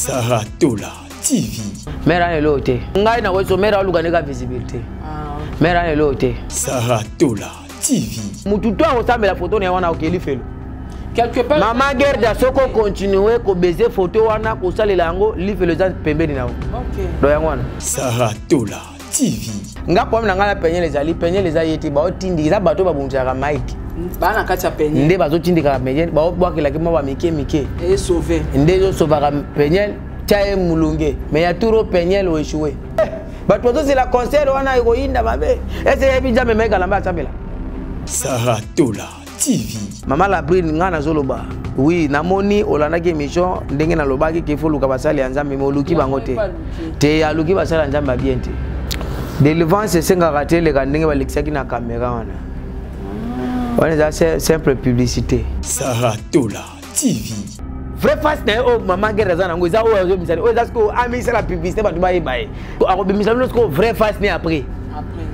Sarah Tola TV. Mère ana eloko te. Ngai nakoki mère aluka ndeka visibilité. Ah, Mère ana eloko te. Sarah Tola TV. Mutu to akosambela photo na ye wana okeli felo. Quelque part. Mama Gerda soko continuer ko baiser photo wana kosalela yango lifelo eza pembeni na yo. Okay. Do yango wana. Sarah Tola TV. Nga problème na ngai na Peniel ezali Peniel eza ye te baotindi eza bato babongisaka Mike. Ba na kati ya Peniel. Nde bazotindikaka Peniel baobwakelaki mwa ba mike mike. Esauve. Nde ezosovaka Peniel tia ye mulunge mais ya turo Peniel oechoue. Eh, bato bazozela concert wana ekoyinda mabe. Ese yebi Nzambe Mike Kalamba asambela. Sarah Tola TV. Mama Labrine nga nazoloba oui namoni olandaki émission ndenge nalobaki ke fo luka basali ya nzambe me oluki bango te te aluki basali ya nzambe ya bien te délivrance esengaka te eleka ndenge balekisaki na kamera wana wana eza simple publicité. Sarah Tola TV. Vrai face na ye oyo mama guerre aza nango eza oyo azobimisa oyo eza sikoyo amisala publicité bato bayeba ye akobimisa bino sikoyo vrai face ne après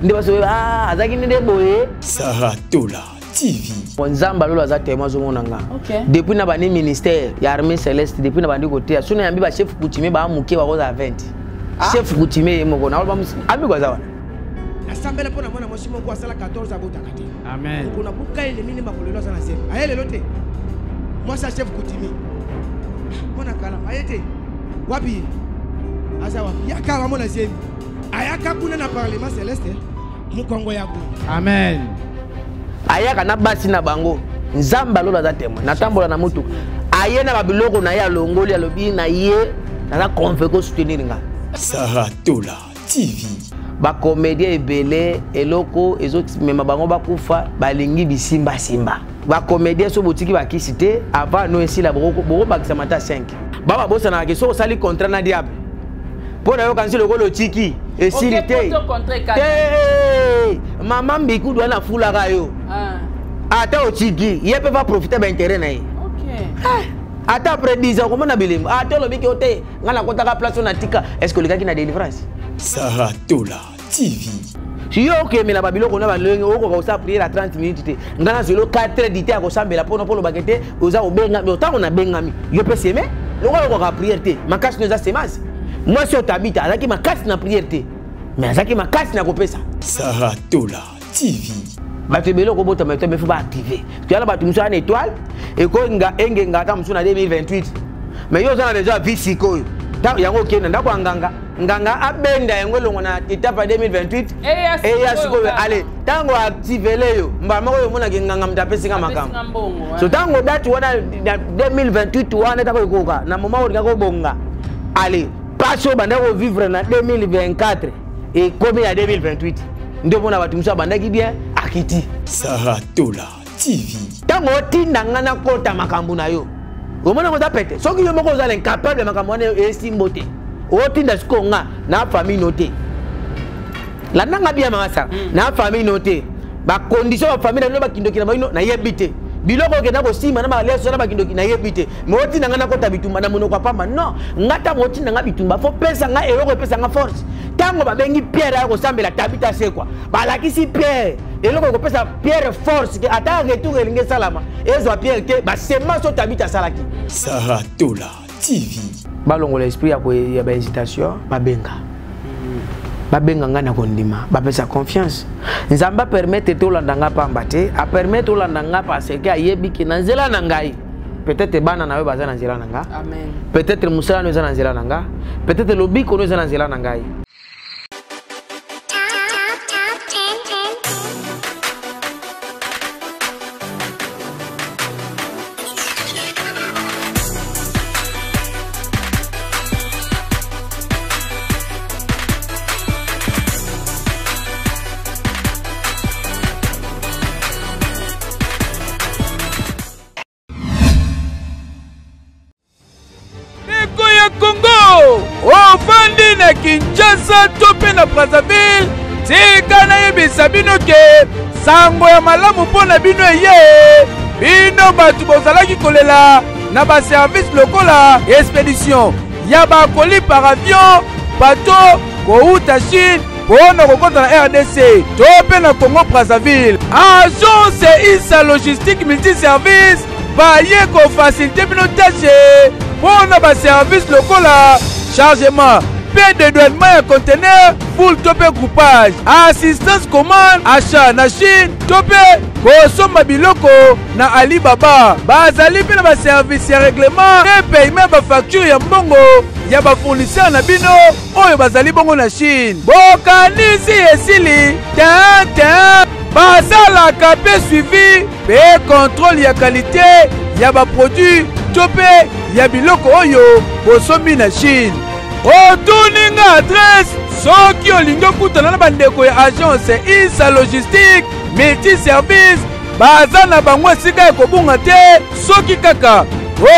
nde baso ah, azalaki nde boye. Sarah Tola TV. Nzambe alolo aza témoin azomona nga. Okay. Depuis na bandi ministère ya armée céleste depuis na bandi koteya soki nayambi ba chef coutumier ba moke bakozala 20. Ah. Chef coutumier ye moko na amiko aza wana. Nasambela mpo na mwana mwasi moko asala 14 abotaka te. Amen. Mokolo nabuka elemi nde makolo lelo aza na zemi. Aye lelo te. Mwasi ya chef coutumier. Mwana kala aye te. Wapi ye? Aza wapi? Yaka wamona zemi. Ayaka kuna na parlement céleste. Mukongo ya boye. Amen. Ayaka na basi na bango. Nzambe alola aza témoin. Natambola na mutuka. Aye na babiloko na ye alongoli alobi na ye naza convaincu soutenir nga. Sarah Tola TV. Ba comédien ebele eloko ezomema bango bakufa balingi bisimbasimba. Ba comédien so botiki bakisi te avant no esila bokobakisa mata 5. Ba babosanaka ke so osali contrat na diable mpo na yoka nsi lokola otiki esili te te mama mbikudu wana afulaka yo ata otiki ye mpe va profite ba intérêt na ye ata après 10 ans okomona bilembo ata olobi ke yo te ngai nakotaka place oyo natika est ce que olekaki na délivrance. Sarah Tola TV. Yo okemela babiloko na balenge okoka kosala prière ya 30 minutes te ngai nazwelo 4 heures du temps ya kosambela mpona mpo olobaka te oza kobengami ntango nabengami yo mpe seme lokola okoka prière te makasi no eza semence mwasi oyo Tabita azalaki makasi na prière te mais azalaki makasi na kopesa. Sarah Tola TV. Bato ebele okobotama étoile mais faut baactive toyala bato mosusu ana étoile ekoenga engenga ata mosusu na 2028 mais yo oza na besoin ya vie sikoyo yango okende ndako ya nganga nganga abenda yango elongo na etape ya 2028 eya sikoyo ale ntango aaktivele yo mbala moko oyo omonaki nganga moto apesi nga makambo so ntango date wana na 2028 wana etako ekoka na moment olingaki obonga ale mpasi oyo bandaki kovivre na 2024 ekomi na 2028 nde omona bato mosusu abandaki bien akiti. Sarah Tola TV. Ntango otinda ngai nakota makambo na yo omona yango eza pete soki yo moko ozala incapable ya makambo wana esimbo te otinda sikoyo nga na famille no te landa nga bien mama Sara na famille no te bacondition ya famille na bino bakindoki na bino nayebi te biloko okenda kosimba na baleso na bakindoki nayebi te me otinda nga nakota bitumba na monoko ya pamba non nga ntango otinda nga bitumba fo pesa nga eloko epesa nga force ntango babengi Pierre aya kosambela Tabita asekwa balakisi Pierre eloko ekopesa Pierre force ke ata retour elingi esalama ezwa Pierre te basemence oyo Tabita asalaki. Sarah Tola TV. Balongola esprit ya ba hésitation babenga babenga ngai na kondima bapesa confiance Nzambe apermettre te olanda ngai pamba te apermettre olanda ngai parce que ayebi ke na nzela na ngai peut-être bana na yo baza na nzela na nga peut-être mosala no eza na nzela na nga peut-être lobiko no eza na nzela na ngai. Ndeko ya Congo, ofandi na Kinshasa to mpe na Brazzaville, tika nayebisa bino ke sango ya malamu mpo na bino eye. Bino bato bozalaki kolela na baservice lokola expedition ya bakoli par avion, bateau kouta Chine mpo na kokota na RDC to mpe na Congo Brazzaville. Agence Issa Logistique Multiservice baye kofasilite bino tashe. mpo na baservice lokola chargement mpe dedouanement ya conteneur full to mpe groupage, assistance commande, achat na Chine to mpe kosomba biloko na Alibaba. Bazali mpe na baservice ya règlement mpe paiement ya bafacture ya mbongo ya bafournisseur na bino oyo bazali bongo na Chine. Bokanisi esili te te, basalaka mpe suivi mpe contrôle ya qualité ya baproduit to mpe ya biloko oyo bosombi na Chine. Otuni nga adresse soki olingi okutana na bandeko ya agence Isa Logistique Multi Service, baza na bango esika ya kobunga te. Soki kaka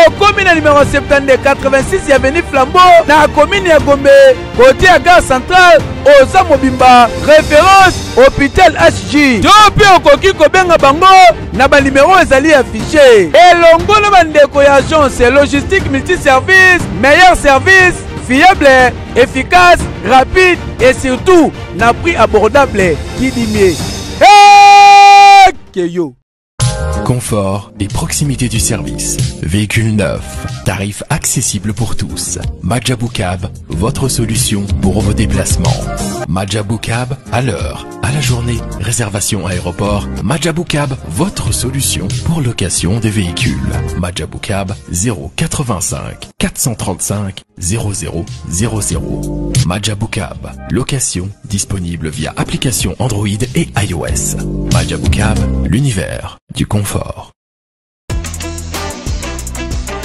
okomi na numero 72 86 ya avenue Flambeau na commune ya Gombe, kote ya gare centrale, oza mobimba référence hôpital HG, to mpe okoki kobenga bango na banimero ezali affiché. Elongo na bandeko ya agence logistique multiservice, meilleur service, fiable, efficace, rapide et surtout na prix abordable. Qui dit mieux? Hey, Keyo. Confort et proximité du service. Véhicule neuf, tarif accessible pour tous. Majabou Cab, votre solution pour vos déplacements. Majabou Cab, à l'heure, à la journée, réservation aéroport. Majabou Cab, votre solution pour location des véhicules. Majabou Cab, 085 435 00 00. Majabou Cab, location disponible via application Android et iOS. Majabou Cab, l'univers du confort.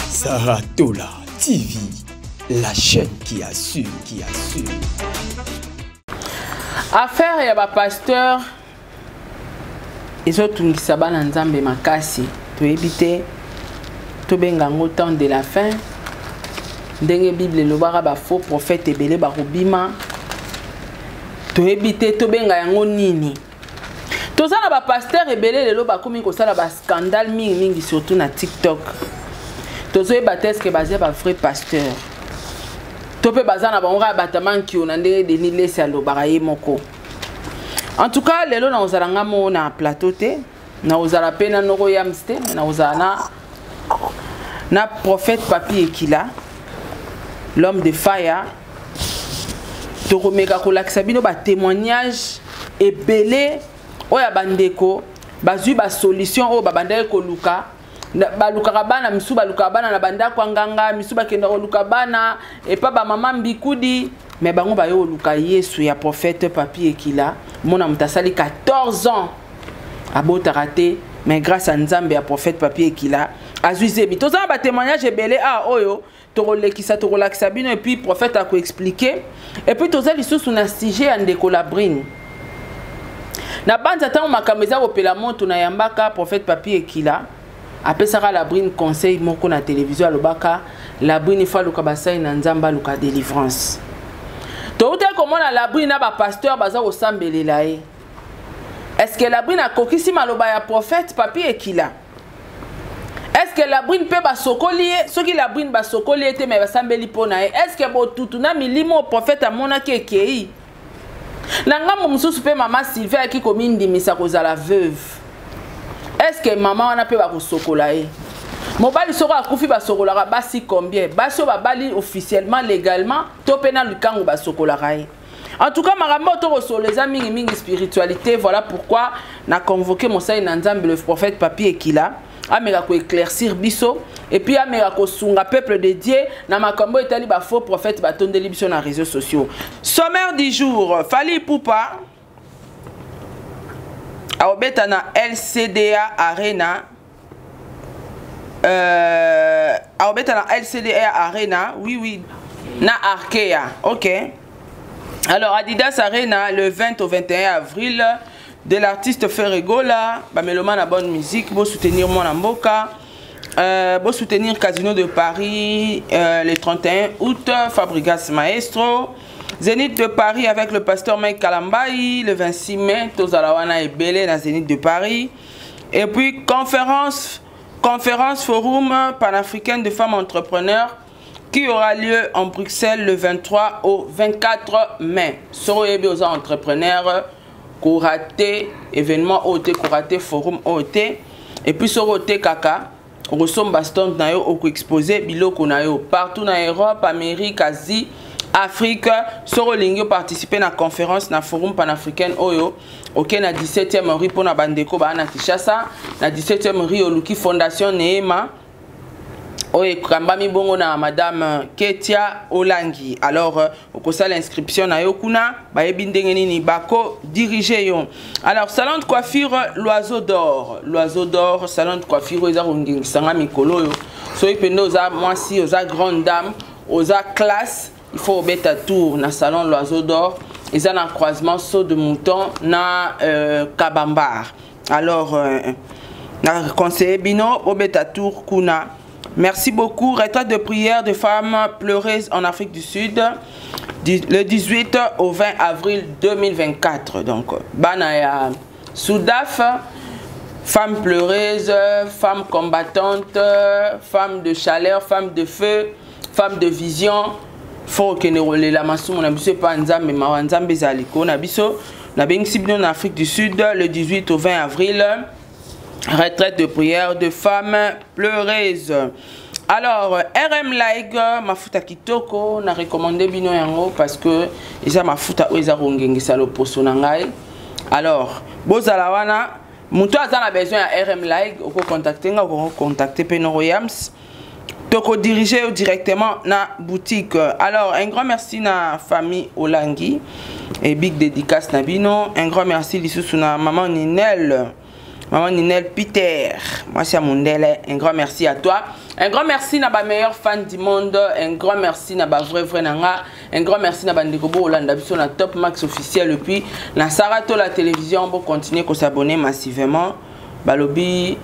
Saratola TV, la chaîne qui assure, qui assure. Affaire ya ba pasteur ezotungisa bana Nzambe makasi, toyebi te tobenga yango temps de la fin. Ndenge Bible elobaka ba faux prophète ebele bakobima, toyebi te tobenga yango nini. Toza na ba pasteur ebele lelo bakomi kosala ba scandale mingi mingi, surtout na TikTok. Tozoyeba te est-ce que baza ba vrai pasteur to mpe baza na bango kaka batama nkio na ndenge Denis Lesi alobaka ye moko. En tout cas lelo nakozala nga moko na plateau te, nakozala mpe na noko Yams te, mais nakozala na prophète Papi Ekila, l'homme de fire. Tokomeka kolakisa bino ba témoignage ebele oyo ya bandeko bazwi ba solution oyo babandaki koluka. Balukaka bana misu, balukaka bana na bandako ya nganga misu, bakenda koluka bana epa ba mama mbikudi, mais bango bayo koluka Yesu ya prophète Papi Ekila. Mona moto asali 14 ans abotaka te, mais grâce à Nzambe ya prophète Papi Ekila azwi zemi. Toza na ba témoignage ebele a oyo tokolekisa, tokolakisa bino, et puis prophète ako expliquer. Et puis toza lisusu na sujet ya ndeko Labrine. Na banza ntango makambo eza kopela moto na yambaka prophète Papi Ekila apesaka Labrine conseil moko na télévision, alobaka Labrine faut aluka basali na Nzambe, aluka délivrance. Toutaki komona Labrine na bapasteur baza kosambelela ye. Est-ce que Labrine akokisi maloba ya prophète Papi Ekila? Est-ce que Labrine mpe basokoli ye? Soki Labrine basokoli ye te, me basambeli mpo na ye, est-ce que botutu na milimo prophète amonaki ekei? Na ngambo mosusu mpe mama Sylvie ayaki komindimisa kozala veuve. Est-ce que mama wana mpe bakosokola ye? Mobali soko akufi basokolaka basi combien? Basi oyo babali officiellement, légalement, to mpe na likango basokolaka ye? En tout cas makambo oyo tokosolola eza mingimingi spiritualité. Voilà pourquoi na convoqué mosali na Nzambe, le prophète Papi Ekila, ameka koéclaircir biso et puis ameka kosunga peuple de Dieu na makambo etali ba faux prophète batondeli biso na réseaux sociaux. Sommaire du jour: Fally Ipupa aobeta na LCDA Arena, aobeta na LCDA Arena, oui, na Arkea, ok. Alors Adidas Arena le 20 au 21 avril de l'artiste Ferre Gola, ba mélomane à bonne musique, beau soutenir mwana mboka. Beau soutenir Casino de Paris le 31 août, Fabregas Maestro. Zénith de Paris avec le pasteur Mike Kalambayi le 26 mai, tozala wana ebele na Zénith de Paris. Et puis conférence forum panafricaine de femmes entrepreneurs qui aura lieu en Bruxelles le 23 au 24 mai. Soro yebi aux entrepreneurs, koraté événement OT, koraté forum OT. Et puis soro otekaka, Okosomba stand na yo, okoexpose biloko na yo partout na Europe, Amérique, Asie, Afrique. Soki olingi oparticipe na conférence na Forum panafricaine oyo, oke na 17e rue. Mpona bandeko baa na Kinshasa, na 17e rue, oluki Fondation Neema oyo ekambami bongo na Madame Ketia Olangi. Alors okosala inscription na yo kuna, bayebi ndenge nini bako dirige yo. Alors, salon de coiffure L'Oiseau d'Or, L'Oiseau d'Or salon de coiffure oyo eza kongengisanga mikolo oyo. Soki mpenza oza mwasi, oza grande dame, oza classe, il faut obeta tour na salon L'Oiseau d'Or. Eza na croisement Saut de Mouton na Kabambar. Alors na conseiller bino obeta tour kuna. Merci beaucoup. Retraite de prière de femmes pleureuses en Afrique du Sud, le 18 au 20 avril 2024. Donc, bana ya Soudaf, femmes pleureuses, femmes combattantes, femmes de chaleur, femmes de feu, femmes de vision. Faut okende kolela masumu na biso epa Nzambe, mawa Nzambe ezala likolo na biso. Nabengisi bino na Afrique du Sud le 18 au 20 avril. Retraite de prière de femmes pleureuses. Alors, RM Like, mafuta kitoko, na recommandé bino yango parce que eza mafuta oyo eza kongengisa loposo na ngai. Alors, bozala wana, moto aza na besoin ya RM Like, oko contacter nga, oko contacter pe Noro Yams. Toko diriger directement na boutique. Alors, un grand merci na famille Olangi et big dédicace na bino. Un grand merci lisusu na maman Ninel. Maman Ninel Peter, moi c'est Mundele, un grand merci à toi. Un grand merci na ba meilleur fan du monde, un grand merci na ba vrai vrai nanga, un grand merci na bandeko bo Olanda biso na Top Max officiel et puis na Sarato la télévision bo continuer ko s'abonner massivement. Balobi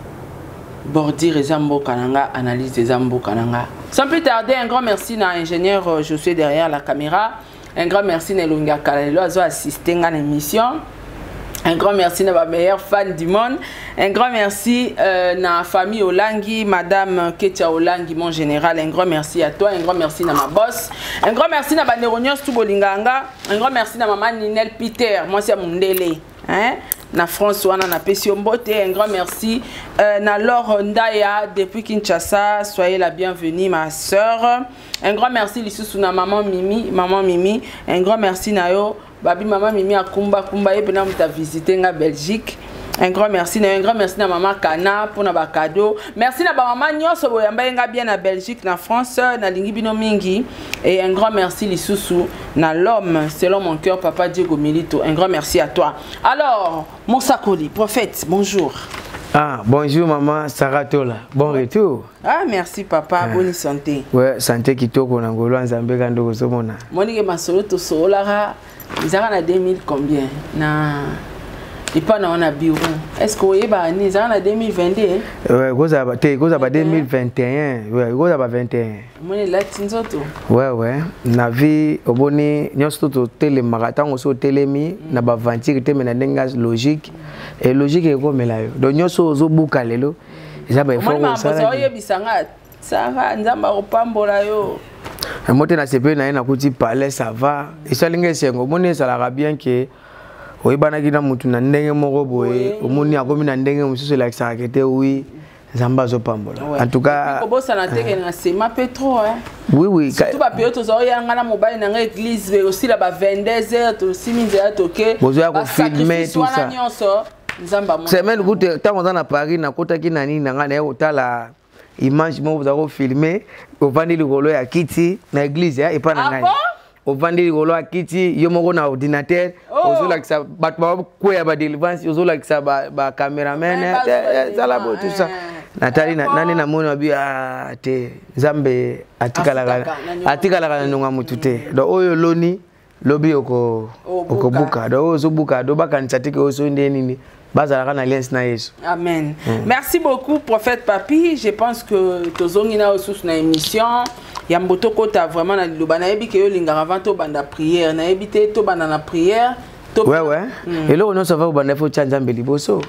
bordure eza mboka nanga, analyse eza mboka nanga. Sans plus tarder, un grand merci na ingénieur Josué derrière la caméra. Un grand merci na Elongi Akalelo azo assister nga na émission. Un grand merci à ma meilleure fan du monde. Un grand merci na famille Olangi, Madame Ketia Olangi, mon général. Un grand merci à toi. Un grand merci à ma boss. Un grand merci à Bandero Nyos Tubolinganga. Un grand merci à maman Ninel Peter, moi c'est Mundele. Hein? Na France wana na pesi mbote. Un grand merci na Laure Ndaya depuis Kinshasa. Soyez la bienvenue ma sœur. Un grand merci lisusu na maman Mimi, maman Mimi. Un grand merci na yo. Babi maman Mimi akumba kumba ye pena muta visiter nga Belgique. Un grand merci na un grand merci na maman Kana pour na ba cadeau. Merci na ba maman nyonso boyamba nga bien na Belgique, na France, na lingi bino mingi. Et un grand merci lisusu na l'homme selon mon cœur, papa Diego Milito. Un grand merci à toi. Alors, mon Sakoli, prophète, bonjour. Ah, bonjour maman Saratola. Bon retour. Ah, merci papa, ah. Bonne santé. Ouais, santé kitoko na ngolo Nzambe kando kozomona. Monike masolo to solara. Ezalaka na 2000 combien na epa na wana bureau? Est ce que oyeba nini ezalaka na 2022? Ouais, kozala te, kozala ba 2021. Ouais, kozala ba 21. Omoni elati nzoto. Ouais, na vie oboni nyonso to totelemaka ntango so otelemi na baventure te, me na ndenge ya logique e logique ekomela yo. Donc nyonso ozobuka lelo eza ba effort osala. Oyebisa nga Sara, Nzambe akopambola yo. Mo te nasepeli na ye, nakuti palais, ça va, esali nga esengo. Omoni ezalaka bien ke oyebanaki na mutu na ndenge moko boye, omoni akomi na ndenge mosusu, elakisaka ke te, oui, Nzambe azopambola. En tout cas, kobosana te ke na nsema pe trop, hein. Oui. Surtout bapeyo tozaoyanga na mobali na ngai église osila ba 22 heures, tosimi nzela toke. Bozoya kofilme tout ça. Nyonso Nzambe amona. Semaine kute ntango oza na Paris, nakotaki na nini na ngai, naye kotala image moko oza kofilme, ovandi likolo ya kiti na église epa na ngai, ovandi likolo ya kiti yo moko na ordinateur, ozolakisa bato bakweya badélivrance, ozolakisa bacameraman, sala boye, tout ça. Natali nani namoni babi te, Nzambe atikalaka na nonga motu te. Donc oyo oloni lobi okobuka, donc oyo ozobuka do bakanisa te ke oyo soki nde nini, bazalaka na alliance na Yesu. Amen. Merci beaucoup, prophète Papi. Je pense que tozongi na osusu na émission yambo tokota vraiment na liloba. Nayebi ke yo olingaka avant tobanda prière, nayebi te, tobanda na prière. Ouais. Eloko nyonso ava kobanda, ifo tia Nzambe liboso.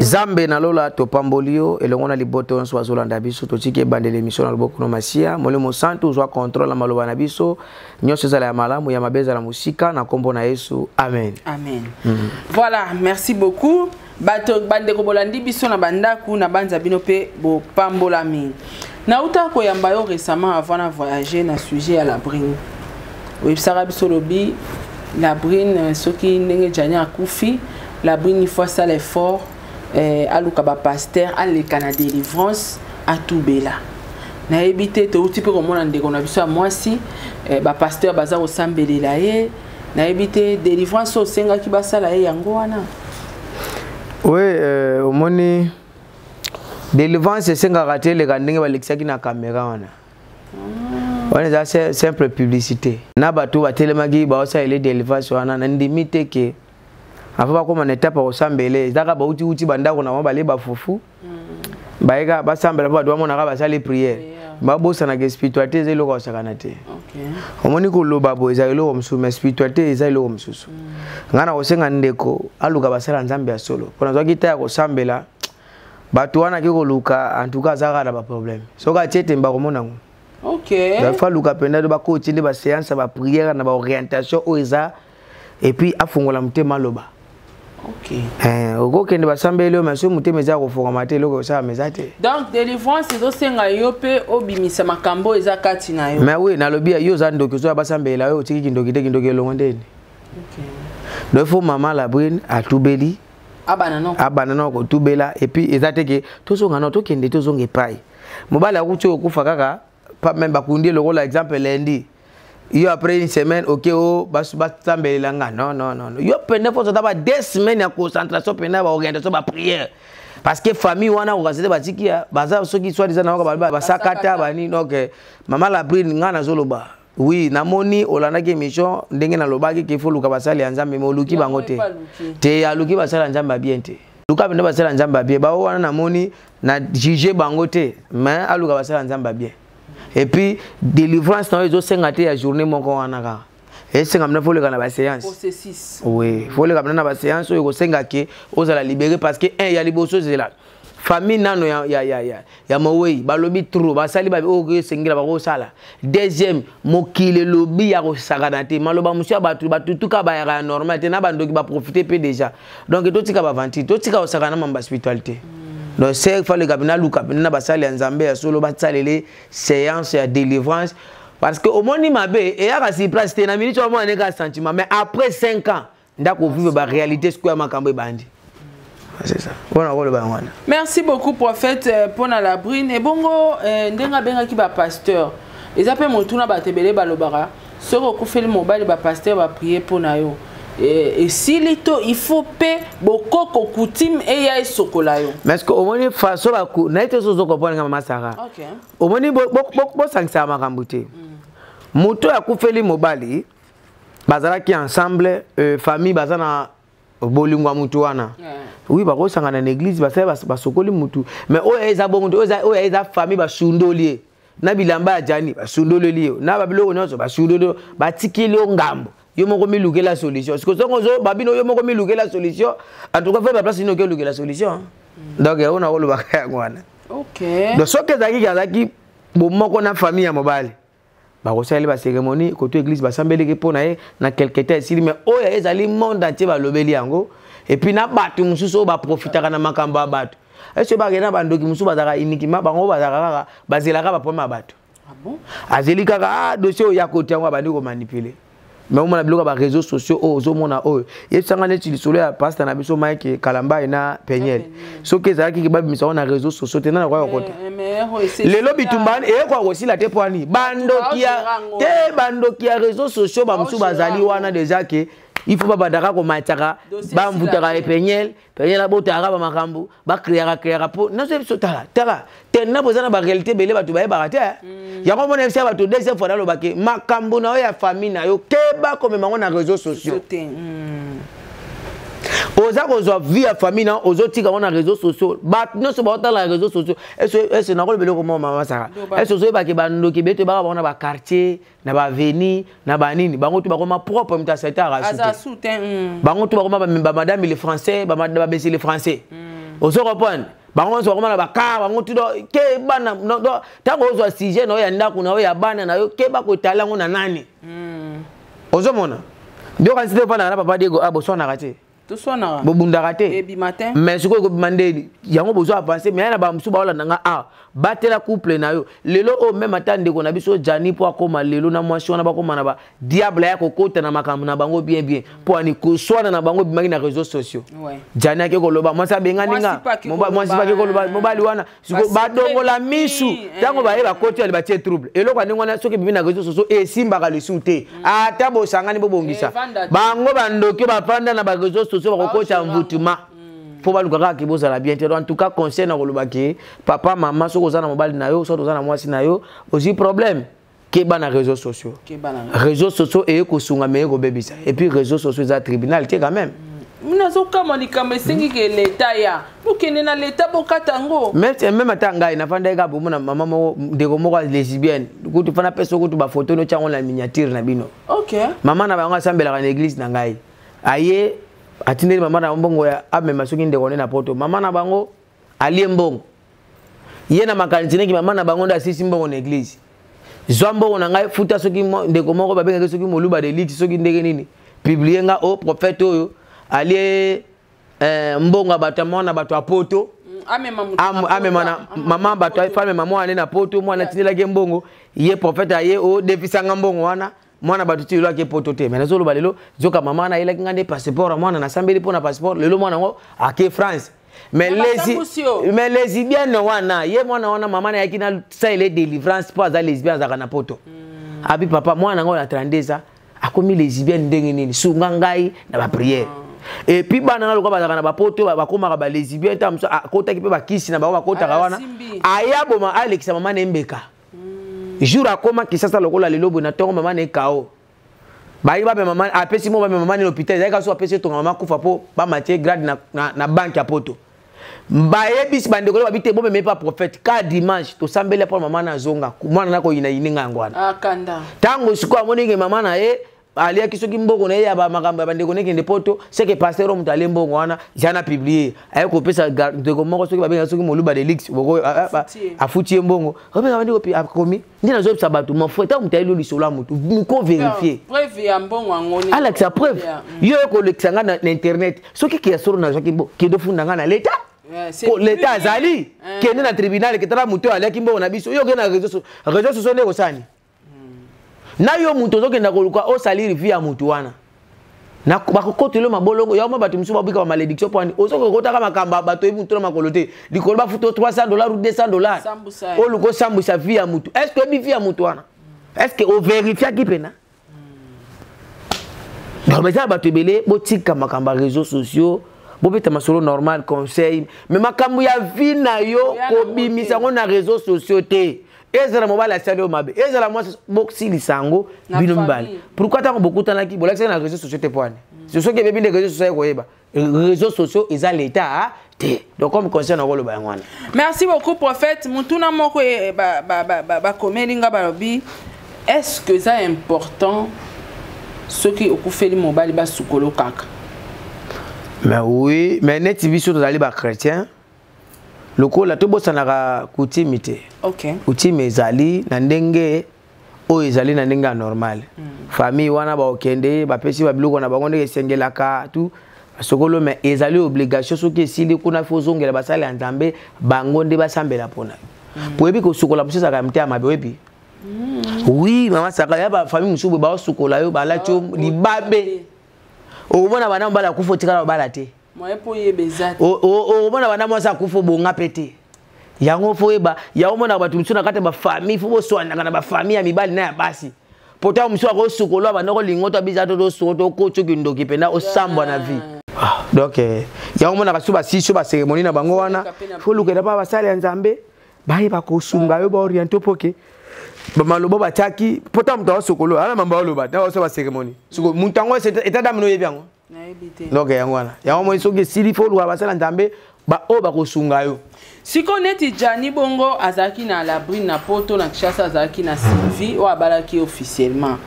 Nzambe na lola, topamboli yo elongo na liboto nyonso bazolanda biso. Totiki ebandela émission na loboko no Masiya. Molimo Santu, ozwa contrôle na maloba na biso nyonso, ezala ya malamu, ya mabe ezala mosika, na nkombo na Yesu, amen. Amen. Voilà, merci beaucoup. Bato bandeko bolandi biso na bandako na banza bino mpe bopambolami. Nauta koyamba yo récemment avant na voyager na sujet ya Labrine. Oyebisaka biso lobi Labrine soki ndenge Gianni akufi, Labrine il faut asala effort, aluka bapasteur, aleka na délivrance, atubela. Nayebi te, touti mpe komona ndeko na biso ya mwasi, bapasteur baza kosambelela ye. Nayebi te, délivrance oyo osengaki basala ye yango wana? Oui, omoni, délivrance esengaka te eleka ndenge balekisaki na caméra wana. Wana eza simple publicité na bato batelemaki baosalela délivrance wana. Nandimi te ke avant bakóma na étape ya kosambela, ezaka bauti-uti bandako na bango, balie bafufu, bayeka basambela mpo bato bamonaka basali prière. Babosanaka spiritualité eza eloko akosakana te. Omoni, koloba boye eza eloko mosusu, mais spiritualité eza eloko mosusu. Ngai na kosenga ndeko aluka basala Nzambe ya solo, mpo nazwaki ta ya kosambela bato wana ake koluka. En tout cas, aza kaka na baproblème. Soki atie tembe, akomona yango. Donc faut aluka mpenza to bakoti nde baséance ya baprière na baorientation oyo eza, et puis afungola motema, aloba. Okokende, basambeli oyo, mais soki motema eza ya kofungama te, eloko osalama eza te. Donc délivrance ezosenga yo mpe obimisa makambo oyo eza kati na yo. Mais oui, nalobi yo oza ndoki, ozoya basambela yo, otiki kindoki te, kindoki elongo ndeni. Donc faut mama Labrine atubeli. Abana no. Abanda na kotubela. Et puis eza te ke tozonga no, tokende, tozonga epai mobali akuti oyo okufa kaka pa même bakundi ye lokola exemple lundi, yo après une semaine oke o basambelela nga. Non, non, non, yo pene faut ata ba 2 semaines ya concentration pene ya baorientation, baprière, parce que famille wana kokasi te, batiki ya baza soki soi-disant na yoka basakata bani. Donc mama Labrine, nga nazoloba, oui, namoni olandaki émission ndenge nalobaki ke faut luka basali ya Nzambe, mais oluki bango te. Te, aluki basali ya Nzambe ya bien te. Luka bino basali ya Nzambe ya bien. Bao wana namoni na juge bango te, mais aluka basali ya Nzambe ya bien. Et puis délivrance na oyo ezosenga te ya journée moko wana kaka, esenga mena faut oleka na baséance. Processus. Oui, faut oleka mena na baséance oyo ekosenga ke ozala libéré, parce que un ya liboso, ezela famille nano ya mowei balobi trop, basali oyo esengela bakosala. Deuxième, mokili elobi ya kosakana te, maloba mosu ya bato batutuka bayaka ya normal te, na bandoki baprofite mpe déjà. Donc totika baventure, totika kosakana na mambo ya spiritualité. Donc c'est faleka mpena aluka mpena na basali ya Nzambe ya solo, basalele séance ya délivrance, parce que omoni mabe eyaka sur place te. Na minute oyo omona ndenge sentiment, mais après 5 ans ndako ovivre baréalité sikoyo ya makambo ebandi. C'est ça mpona koloba yango wana. Merci beaucoup, prophète, mpona Labrine. Ebongo ndenge abengaki bapasteur, eza mpe motuna. Bato ebele balobaka soki okufeli mobali, bapasteur baprie mpo na yo, esili to il faut mpe bokoko coutume eya esokola yo? Mais ce que omoni façon baku naye te, sozo comprendre nga, mama Sara. Omoni, bosangisaka makambo te. Moto oyo akufeli mobali, bazalaki ensemble, famille baza na bolingo ya mutu wana. Oui, bakosangana na église, basali, basokoli mutu, mais oyo eza bongo te. Oyo eza famille basundoli ye na bilamba ya Jani, basundoleli yo na babiloko nyonso, basundoli yo, batikeli yo ngambo, yo moko milukela solution. Siko songo ozo babino, yo moko milukela solution. En tout cas, faut baplace nini oke olukela solution. Donc yango na kolobaka yango wana. Donc soki ezalaki azalaki bomoko na famille ya mobali, bakosaleli bacérémonie koto église, basambelaki mpo na ye, na quelque temps esili. Mais oyo ezali monde entier balobeli yango, et puis na bato mosusu oyo baprofitaka na makambo ya bato, ese bakende na bandoki mosusu bazalaka uniquement bango, bazalaka kaka bazelaka baproblème ya bato. Ah bon? Azeli kaka, ah, dossier oyo ya kote yango, abandi komanipuler. Mais omona biloko ya baréseaux sociaux oyo ozomona, oyo yebisanga neti lisolo ya pasteur na biso Mike Kalambai na Peniel, soki ezalaki babimisa yango na réseaux sociaux te, nana koya kokota? Lelo bitumba eyekoka kosila te. Mpo ani bandoki ya te, bandoki ya réseaux sociaux bamosusu bazali wana déjà ke il faut babandaka komatiaka, bamvutaka Peniel, Peniel abotaka bamakambo, bacréaka créaka mpo nazo biso. Tala, tala tena, boza na baréalité ebele bato bayebaka te. Yango mona yebisa bato deuxième fois, nalobaki makambo na yo ya famille na yo, keba komema yango na réseaux sociaux. Oza kozwa vie ya famille na, ozotika yango na réseaux sociaux, bato nyonso baotala na réseaux sociaux. Ese nakoloba eloko moko, mama Saka, ese ozoyebake bandoki ebele toyebaka bango na baquartier, na baveni, na banini, bango to bakoma propre, moto asete arasu te, bango to bakoma bamadame le français, babesi le français. Ozo comprendre, bango nyonso bakoma na bacar, bango tu ke bana. Ntango ozwa sujet na yo ya ndako na yo, ya bana na yo, keba kotala yango na nani. Ozomona nde okanisi te ofandaka na papa Diego, ah, boswanaka te. Toswanaka. Bobundaka te. Ebima te. Mais sikoyo ekobima nde yango bozo avance, mais ya na bamosusu baolanda nga awa, batela couple na yo. Lelo oyo meme ata ndeko na biso Jani mpo akóma lelo na mwasi wana, bakóma na ba diable aya kokota na makambo na bango bien bien, mpo ani koswana na bango ebimaki na réseaux sociaux. Jani ake koloba mwasi abengani nga, mwasi mpe ake koloba mobali wana. Sikoyo badongola misu ntango baye bakoti ali batie trouble. Eloko ya ndenge wana, soki ebimi na réseaux sociaux, esimbaka lisusu te. Ata bosangani, bobongisa bango, bandoki bafanda na baréseaux sociaux bakokota mvutuma mpo baluka kaka ke bozala bien te. En tout cas, conseil na koloba ke papa, mama, soki oza na mobali na yo, soki oza na mwasi na yo, ozwi problème, keba na réseaux sociaux. Réseaux sociaux eye kosunga, me eye kobebisa. Et puis réseaux sociaux eza tribunal te quand même. Nazokamwa, likambo esengi ke leta ya bokende na leta, bokata yango. Même ata ngai nafandaki kaka bomona mama moko, ndeko moko ya lesbienne kutu, fana pesa kutu bafoto notya yango na miniature na bino. Mama na bango asambelaka na église na ngai. Aye atindeli mama na mbongo ya amema soki ndeko nde na Poto. Mama na bango alie mbongo ye na makanisi ndenge mama na bango nde asisi mbongo na église. Zwa mbongo na ngai, futa soki ndeko moko babengaki soki moluba de liti, soki ndenge nini, publie nga o prophète oyo alie mbongo ya bato ya mwana bato ya Poto. Amema na mama bato fa amema mwana na Poto. Mwana atindelaki ye mbongo, ye prophète aye odefisanga mbongo wana, mwana bato ti lelo ake Poto te. Mais nazoloba lelo, zoka mama wana ayelaki nga nde passeport ya mwana, nasambeli mpo na passeport. Lelo mwana yango ake France. Mais lesbienne wana, ye mwana wana, mama na yaki na saele délivrance mpo aza lesbienne, azalaka na Poto. Abi papa, mwana yango na 32 ans akomi lesbienne ndenge nini? Sunga ngai na baprière. Et puis bana na lokola bazalaka na bapoto, bakomaka balesbienne, ta mosusu akotaki mpe bakisi na bango bakotaka wana, aya boma alekisa mama na embeka. Jour akoma Kisasa lokola lelo boye na ntongo, mama na ekao bayi bamema mama, apesi mo bamema mama na hôpital. Ezalaki kaso apesi etonga, mama kufa mpo bamatie grade na banque ya Poto. Bayebisi bandeko babi te, bomema epa prophète ka dimanche, tosambeli mpo mama na azonga. Mwana na koyina yininga yango wana. Ntango sikoyo amonike mama na ye aliaki soki mbongo na ye ya bamakambo ya bandeko nekende Poto, seke pasteur oyo moto alie mbongo wana ja na publie, aye kopesa ndeko moko soki babenga soki moluba de lix, afuti ye mbongo, obenga bandeko mpe akomi nde. Nazoyebisa bato, mon frère, ntango moto ayeli lisolo ya motu, miko vérifie, alakisa preuve. Yo oyo kolekisa nga na internet, soki keya solo nazwaki mbo, kende ofunda nga na leta, po leta azali. Kende na tribunal, ketala moto oyo aliaki mbongo na biso. Yo okende na réseau sociaux nde kosani na yo moto ozokenda koluka osaliri vie ya motu wana, bakokotela mabolongo yango. Bato mosusu babika bamalédiction mpo ani ozoki okotaka makambo bato oyebi motu na makolo te, likolo bafuta 300 $ ou 200 $, oluka osambwisa vie ya motu. Est ce que oyebi vie ya motu wana? Est ce que ovérifiaki mpena? Donc eza bato ebele, botika makambo ya réseaux sociaux, bobeta masolo normal, conseil, mais makambo ya vie na yo, kobimisa yango na réseaux sociaux te. Ezala mobali asali yo mabe, ezala mwasi, bosilisa yango bino mibale. Pourquoi ntango bokutanaki bolakisaki na réseaux sociaux te? Po ane soki ebebi nde réseaux sociaux ekoyeba. Réseaux sociaux eza l'état te. Donc comme conseil nakoloba yango wana. Merci beaucoup, prophète. Mutuna moko bakomeli nga, balobi: est ce que eza important soki okufeli mobali basukolo kaka? Mais oui, mais neti biso tozali bachrétien, lokola tobosanaka coutume te. Coutume ezali na ndenge oyo ezali na ndenge ya normal. Famille wana bakokende, bapesi babiloko na bango ndenge esengelaka tu sokolo, mais ezali obligation soki esili kuna, fo ozongela basali ya Nzambe, bango nde basambela mpona yo. Po oyebi kosukola mosusu ezalaka ya motema mabe, oyebi. Oui, mama Saka, ya bafamille mosusu boye baosukola yo, balati yo libabe, okomona bana mobali akufa, otikala babala te. Okomona bana mwasi akufa, obonga mpe te. Yango fo oyeba yango. Omonaka bato mosusu na kati ya bafamille, fo boswanaka na bafamille ya mibali na ya basi, po ntango mosusu akosukola banda kolingo to abisa to tosuko tokoti okindoki mpenza, osambwa na vie. Donc yango omonaka so basisi bacérémonie na bango wana, fo lukela mpa basali ya Nzambe, bayeba kosunga yo, baoriente mpo ke bamaloba batiaki, mpo ntango moto aosokolo ala mambo aoloba, ntango aosala bacérémonie, siko moto yango état d'âme oyebi yango. Donc yango wana, yango moi soki esili, fo oluka basala Nzambe baoyo bakosunga yo. Sikoyo neti Jani bongo azalaki na Labrine na Poto, na Kinshasa azalaki na Sylvie oyo abalaki officiellement.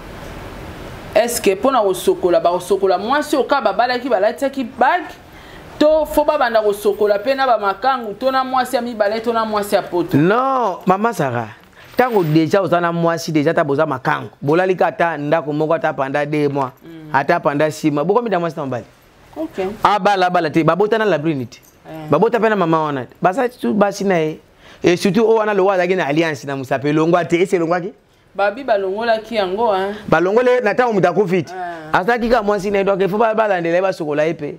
Est ce que mpona kosokola, bakosokola mwasi oyo kaka babalaki, balatisaki bague, to fo babanda kosokola mpe na bamakangu, to na mwasi ya mibale, to na mwasi ya Poto? Non, mama Sara, ntango déjà oza na mwasi déjà, ata boza makangu, bolali ka ata ndako moko, ata pendant 2 mois, ata pendant 6 mois, bokomi na mwasi na mobali. Okay. Abala abala te, babota na Labrine te. Eh. Babota mpe na mama wana te. Baza tout basi na ye. Et surtout oyo wana lokola azalaki na alliance na mosapi elongwa te, esi elongwaki? Babi balongolaki yango hein. Balongole na ntango moto akufi te. Ah. Azalaki kaka mwasi na ye, donc il faut balandela ye, basokola ye mpe.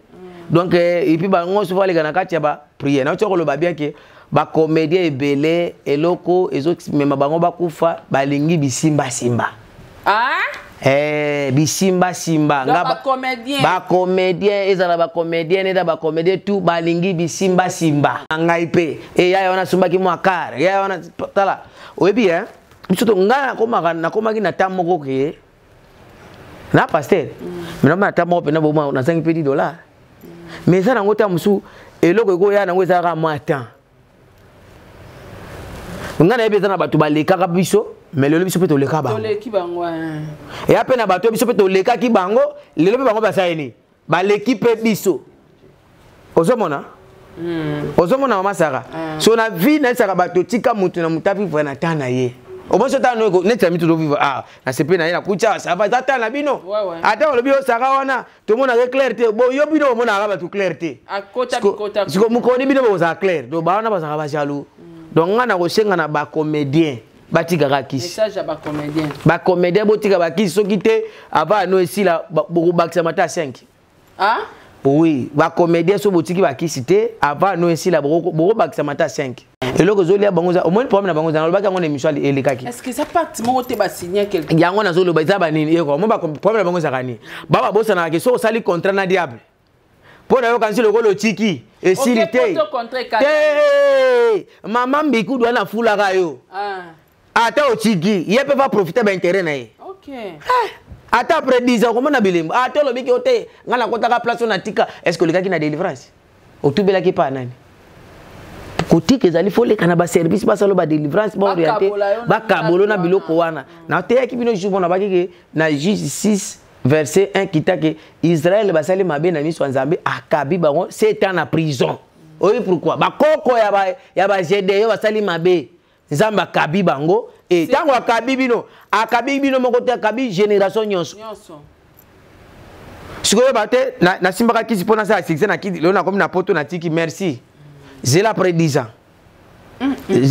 Donc et puis bango souvent baleka na kati ya ba prière. Nauti koloba bien ke bacomédien ebele eloko ezomema bango bakufa, balingi bisimbasimba. Ah? Eh, bisimbasimba. Donc, Nga bacomédien. Bacomédien, ezala bacomédien, eza bacomédien tout, balingi bisimbasimba. Ngai mpe, e yaya wana asumbaki mwa kar, yaya wana, tala, oyebi, hein? Biso to ngai nakomaki na temps moko ke na pasteur. Mais na temps moko pena boma nazangi mpe 10 $. Mais eza nango ntango mosusu eloko ekoya nango ezalaka mwa temps. Ngai nayebi eza na bato balekaka biso, mais lelo biso mpe toleka bango. Toleki bango, hein. Eya mpe na bato biso mpe tolekaki bango, lelo mpe bango basali nini? Baleki mpe biso. Ozomona? Ozomona mama Sara? So na vie nayebisaka bato, tika motu na motu avivre na temps na ye. Omosi ota no neti ya mitu tozovivre, ah, nasepe na ye nakutia, ça va, eza temps na bino. Ouais, ouais. Ata olobi yo Sara wana tomonaka clair te, bo yo bino bomonaka bato clair te. Akota bikota. Siko mokoni bino bokozala clair, donc bawana bazalaka bajaloux. Donc ngai na kosenga na bacomédien batikaka kisi. Message ya bacomédien. Bacomédien botika bakisi, soki te avant ano esila bokobakisa mata 5. Ah? Oui, bacomédien so botiki bakisi te, avant ano esila bokobakisa mata 5. Eloko ezolia bango omoni problème na bango eza, nalobaki yango na émission elekaki. Est-ce que eza pacte moko te basigne quelque? Yango nazoloba eza banini eko omoni problème na bango ezalaka nini? Babosanaka ke soki osali contrat na diable mpo na yoka nsi lokola otiki esili Ok, te. poto contrat ekatani. Te, mama Mbikudu wana afulaka yo. Ah. Ata otiki ye mpe va profiter baintérêt na ye. Ata après 10 ans okomona bilembo, ata olobiki yo te, ngai nakotaka place oyo natika. Est ce que olekaki na délivrance? Otubelaki epa ya nani? Kotika ezali fo oleka na baservice, basala badélivrance, baoriente. Bakabola yo na Bakabolo na ndako biloko wana. Nateyaki bino jour mona bakiki na Juge 6 verset 1 kita ke Israel basali mabe na miso ya Nzambe, akabi bango 7 ans na prison. Oyebi pourquoi? Bakoko ya ba Gédéon basali mabe, Nzambe akabi bango. E ntango akabi bino, akabi bino moko te, akabi génération nyonso. Nyonso. Sikoyo ba te nasimbaka kisi mpo nasala succès na kiti, lelo nakomi na poto, natiki, merci. Zela après 10 ans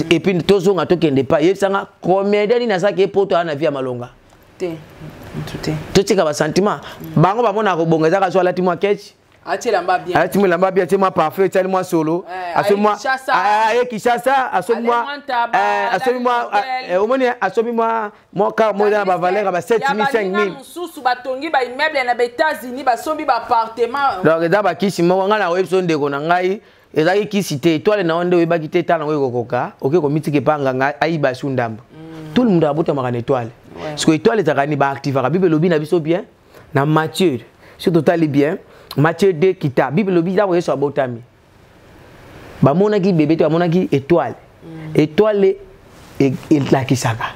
et puis tozonga, tokende pa yebisanga comédien nini asalaki ye poto aya na vie ya malonga. Te. Mutu te. Totika basentiment. Bango bamonaka kobonga ezaka so alati mwa ketch, Atie elamba bien. Alati mwa elamba bien, atie mwa parfum, etiali mwa solo. Eh, asomi aye mwa Kinshasa. Aye Kinshasa, asomi Ale mwa mwa ntaba, asomi mwa alali hotel. omoni asomi mwa car moko eza na bavaleur ya ba 7000, 5000. Mosusu batongi baimmeuble na baÉtats-Unis, basombi baappartement. Donc eza bakisi moko ngai nakoyebi so ndeko na ngai ezalaki kisi te, étoile na yo nde oyebaki te, tala yango ekokoka oke komitika epa nganga ayiba su ndambo. Tout le monde abotamaka na étoile. Parce que étoile ezalaka nini? Baactivaka. Bible elobi na biso bien na Matthieu, so totali bien Matthieu 2 kita, Bible elobi ntango Yesu abotami, bamonaki bébé te, bamonaki étoile. Étoile elakisaka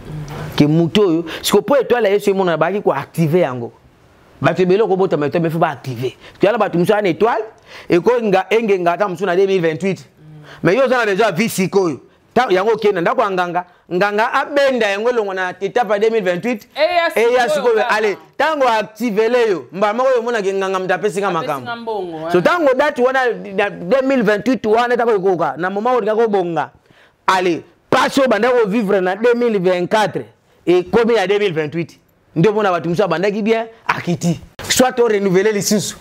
ke motu oyo siko mpo étoile ya Yesu emonana, bayaki koactive yango. Bato ebele okobotama étoile, mais faut baactive. Toyala bato mosusu aya na étoile ekoenga engenga ata mosusu na 2028, mais yo oza na besoin ya vie sikoyo. Yango okende na ndako ya nganga, nganga abenda yango elongo na étape ya 2028. Eya sikoyo Eya sikoyo. kaka. Ale ntango activele yo mbala moko oyo omonaki nganga moto apesinga Apesinga makambo. mbongo, So eh. ntango date wana na 2028 wana ntango ekoka na moment oyo olingaki obonga, ale pasi oyo bandaki kovivre na 2024 ekomi na 2028. Nde omona bato mosusu abandaki bien akiti, soit orenouveler lisusu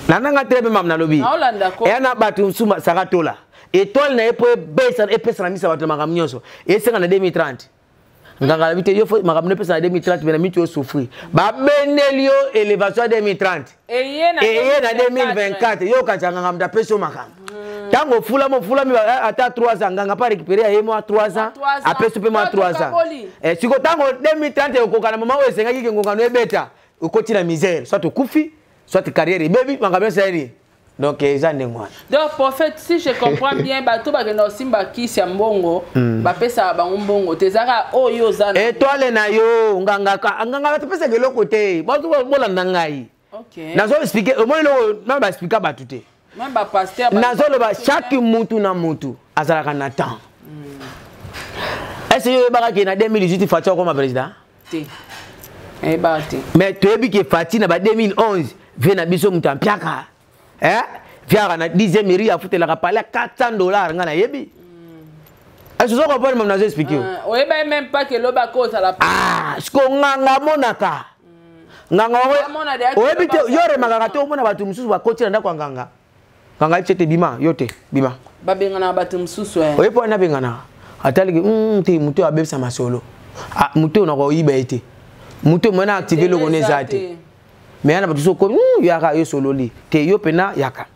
na nanga très bien. Mam nalobi Naolanda ko. Eya na bato mosusu Saka Tola, étoile na ye mpo ebesa epesa na miso ya bato na makambo nyonso esenga na 2030. Nganga alobi te, yo fo makambo epesa na 2030, me na miti osouffrir, babendeli yo élévation ya 2030. Eye na Eye na 2024, yo okanisa nganga moto apesi yo makambo. Ntango ofulami, ofulami ata 3 ans, nganga mpe arécupéré ya ye mwa 3 ans. 3 ans. Apesi mpe mwa To 3 ans. tokaboli. Siko ntango 2030 ekoka na mama oyo esengaki ke ngongano ebeta, okoti na misère, soit okufi, soit carrière ebebi, makambo nyonso ya nini. Donc eza ndenge wana. Donc prophète, si je comprends bien, bato bakenda kosimba kisi ya mbongo, bapesaka bango mbongo te, ezaka oyo oza na Étoile na yo, nganga nganga batopesaka eloko te. Bato bolanda ngai. Nazo expliquer, omoni eloko na baexplika bato te. Même bapasteur. Nazoloba chaque mutu na mutu azalaka na temps. Est ce yo oyebaka ke na 2018 Fatshi akoma président? Te, eyebaka te. Mais toyebi ke Fatshi na ba 2011 Vie na biso moto ya mpiaka. Eh? Viaka na 10e rue afutelaka palais 400 $ nga nayebi. Est-ce que vous comprenez mon nazo expliquer? Oyeba même pas que loba ko sala. Ah, siko nganga monaka. Nganga oyebi te yo remakaka te omona bato mosusu bakoti na ndako ya nganga. Nganga ye te bima, yo te bima. Babengana bato mosusu eh. Oyebi wana bengana. Ataliki te moto abebisa masolo. Ah, moto na koyiba ye te. Moto mwana activer loko ne eza te. Mais yana bato soko yaka yo sololi te yo pena yaka.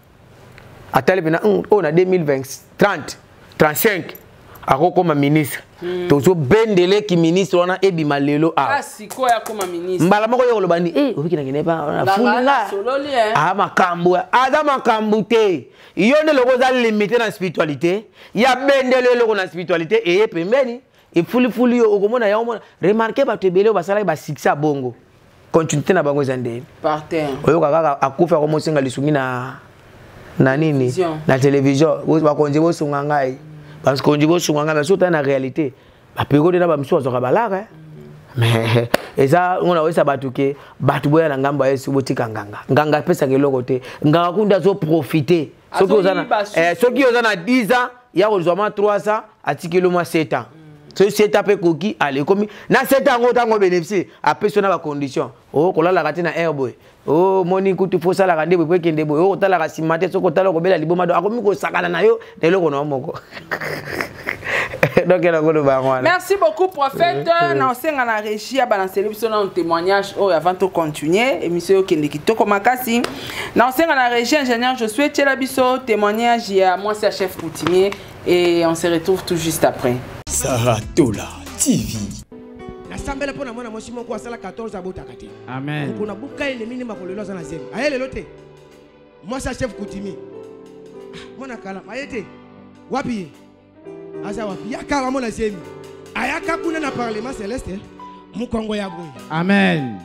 Atali pena oyo na 2020 30 35 akokoma ministre. Tozobendele ki ministre wana ebima lelo awa. Ah, sikoyo akoma ministre. Mbala moko yo koloba ni eh obiki na ngene pa na Nganga fulinga. sololi, eh. Ah, makambo aza makambo te. Yo nde loko oza limité na spiritualité, ya bendele eloko na spiritualité eye pembeni, efulifuli yo okomona ya omona. Remarquez bato ebele oyo basalaki ba succès ya bongo. Continuité na bango eza ndeni. Par terre. Oyoka kaka akufa akomosenga lisungi na na nini? Télévision. Na télévision. Bakonzi bosunga ngai. Bakonzi bosunga ngai, mais surtout na réalité. Ba période na ba misusu bazwaka balaka, eh. Mais eza ngona oyesa bato ke bato boya na ngambo ya Yesu botika nganga. Nganga apesaka eloko te. Nganga kunda azo profiter. Soki oza na, Azoyiba susu. eh, soki oza na 10 ans, ya kozwa mwa 3 ans, atikeli mwa 7 ans. Soki 7 ans pe koki, allez, komi na 7 ans ngo tango bénéficier, apesi na ba condition. Oh, kolalaka te na air boy. Oh, moni kutu fo salaka nde boye po ekende boye. Oh, kotalaka nsima te, soki otala okobela liboma, donc akomi kosakana na yo na eloko na yo moko. Donc, eloko loba yango wana. Merci beaucoup, prophète. Na osenga na régie ya balancer biso na un témoignage oyo avant to continuer émission oyo kende kitoko makasi. Na osenga na régie ingénieur Josué tiela biso témoignage ya mwasi ya chef coutumier et on se retrouve tout juste après. Sarah Tola TV. Nasambela mpo na mwana mwasi moko asala 14 abotaka te. Amen. Mokolo nabuka ye lemini makolo lelo aza na zemi. Aye lelo te. Mwasi ya chef coutumier. Ah, mwana kala, aye te. Wapi ye? Aza wapi? Yaka bamona zemi. Ayaka kuna na parlement céleste, mokongo ya boye. Amen.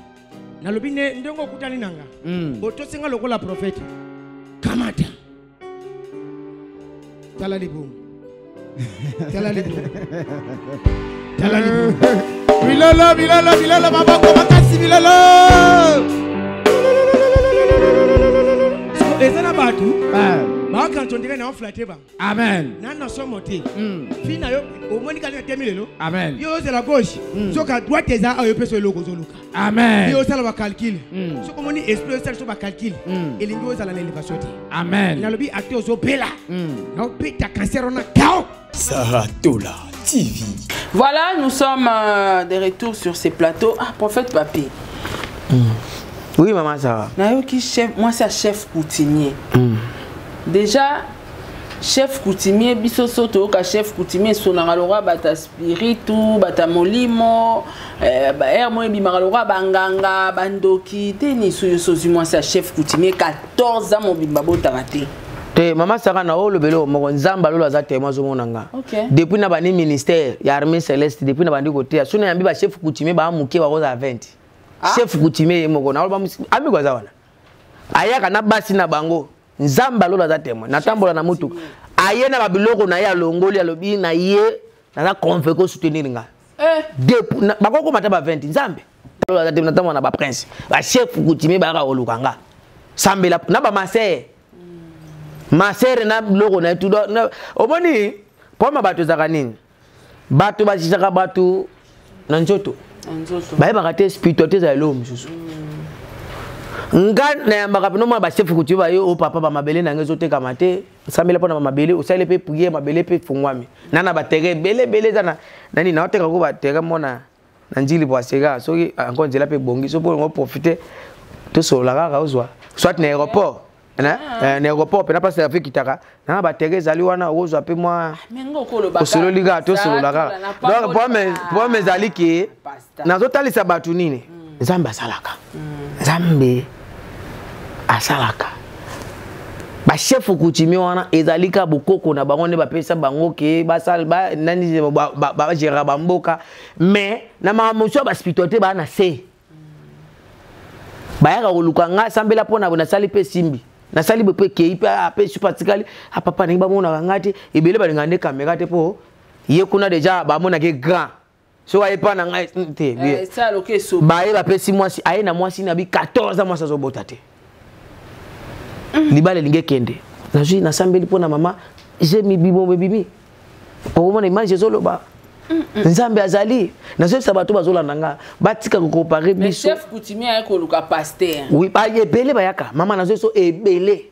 Nalobi ne ndenge okutani nanga. Otosenga lokola prophète. Kamata. Tala libumu. Tala libumu. Tala libumu. Bilolo, bilolo, bilolo, maboko makasi bilolo. So, eza na bato, Ah. bakanisa ondire na oflate bango. Amen. Na na somo te. Fi na yo, omoni kaka na temi lelo. Amen. Yo ozela gauche. Soki à droite eza ayo peso eloko ozoluka. Amen. Yo osala ba calcul. Soki omoni esprit osala so ba calcul. Elingi ozala na élévation te. Amen. Nalobi ate ozobela. Na obeta cancer wana kao. Sarah Tola TV. Voilà, nous sommes de retour sur ces plateaux. Ah, prophète Papi. Oui, maman, ça va. Nayoki chef, moi c'est chef coutumier. Déjà, chef coutumier, biso soto ka chef coutumier sonanga lora bata spiritu, bata molimo, ba er mo ebimaka lora banganga, bandoki, te ni so so moi c'est chef coutumier 14 ans mobimba botaka te. Te mama Sarah na olo belo moko nzamba lolo aza témoin zo monanga. Depuis na bani ministère ya armée céleste depuis na bandi kote suna yambi ba chef coutumier ba muke ba koza 20. Ah. Chef coutumier ye moko na olo ba musi, ami kwa za wana. Ayaka na basi na bango nzamba lolo aza témoin. Na tambola na mutu. Aye na ba biloko na ye alongoli alobi na ye na convoquer ko soutenir nga. Depuis na, bakoko mata ba 20 nzambe. Lolo aza témoin na tambola na ba prince. Ba chef coutumier ba ka koluka nga. Sambela na ba maser. Maser na biloko na tout na, omoni poma bato ezaka nini? Bato basisaka bato na nzoto. Na nzoto. Bayebaka te spiritualité ezala eloko mosusu. Nga nayambaka peno mwa ba chef coutumier ba yo, o papa ba mabele na ngai ezotekama te. Osambela mpona ba mabele, osali mpe prière, mabele mpe efungwami. Na na ba terrain ebele, ebele eza na, nani, na oteka ko ba terrain mona na njili po aseka, soki encore nzela mpe ebongi, soki mpo profiter, tosolola kaka ozwa. Soit na aéroport. Na, na aéroport, pe na place ya Afrique kitaka. Na ba terrain ezali wana, ozwa pe mwa Mais ngo koloba osololi kaka, kaka, tosolola kaka. Sarah, Donc, na pambola. problème ezali ke, Pasteur. nazotalisa bato nini? Nzambe asalaka. Nzambe asalaka. Ba chef coutumier wana ezali ka bokoko na bango nde bapesa bango ke basal, ba, nani, ba, ba, ba gérer ba mboka. Mais, na makambo mosusu ya ba spiritualité ba na se. Bayaka koluka nga, sambela mpona boye, nasali mpe simbi. Nasali boye mpe ekei mpe, ah, mpe super atikali. Ah, papa, ndenge bamonaka nga te, ebele balingaka nde caméra te mpo ye kuna déjà bamonaki grand. Soki aye pa na ngai, te, bien. Esala lokola esopi. Baye bapesi mwasi, aye na mwasi na bi 14 ans mwasi azobota te. Libala elingi ekende, nazwi, nasambeli mpo na mama, zemi bibombo ebimi. Okomona image ezoloba Nzambe azali. Nazoyebisa bato bazolanda nga, batika kocomparer biso. Chef coutumier aye koluka pasteur. Oui, ebele bayaka, mama. Nazoyeso ebele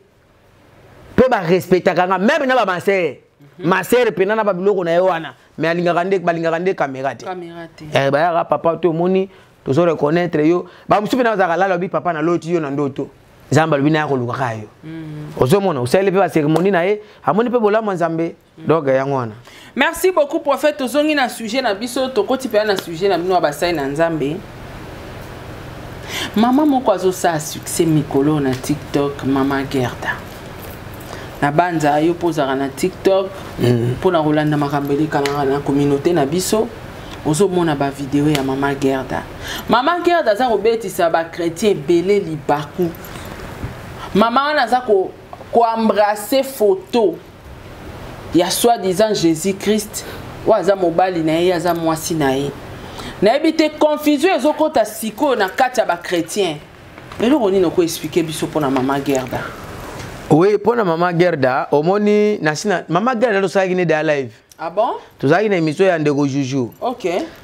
mpe barespectaka nga, même na bamasere. Masere mpena na babiloko na ye wana, mais alingaka nde, balingaka nde caméra te. Eh, bayaka: "Papa, te omoni, tozo reconnaître yo." Bamosusu mpena bazalaka lala, obi: "Papa, naloti yo na ndoto, Nzambe alobi naya koluka yo." Ozomona, osaleli mpe bacérémonie na ye, amoni mpe bolamu ya Nzambe. Donc yango wana. Merci beaucoup, prophète. Tozongi na sujet na biso, tokoti mpenza na sujet na bino ya basali na Nzambe. Mama moko azosala succès mikolo na TikTok, Mama Gerda. Na banza yo mpo ozalaka na TikTok mpona kolanda makambo elekanaka na communauté na biso, ozomona bavideo ya Mama Gerda. Mama Gerda aza kobetisa bachrétien ebele libaku. Mama wana aza koembrasser photo ya soi-disant Jésus Christ oyo aza mobali na ye, aza mwasi na ye. Nayebi te, confusion ezokɔta sikoyo na kati ya bachrétien. Eloko nini okoexpliquer biso mpona Mama Gerda? Oui, mpona Mama Gerda, omoni, nasina Mama Gerda, tosalaki ne da live. Ah bon? Tozalaki na émission ya ndeko Juju.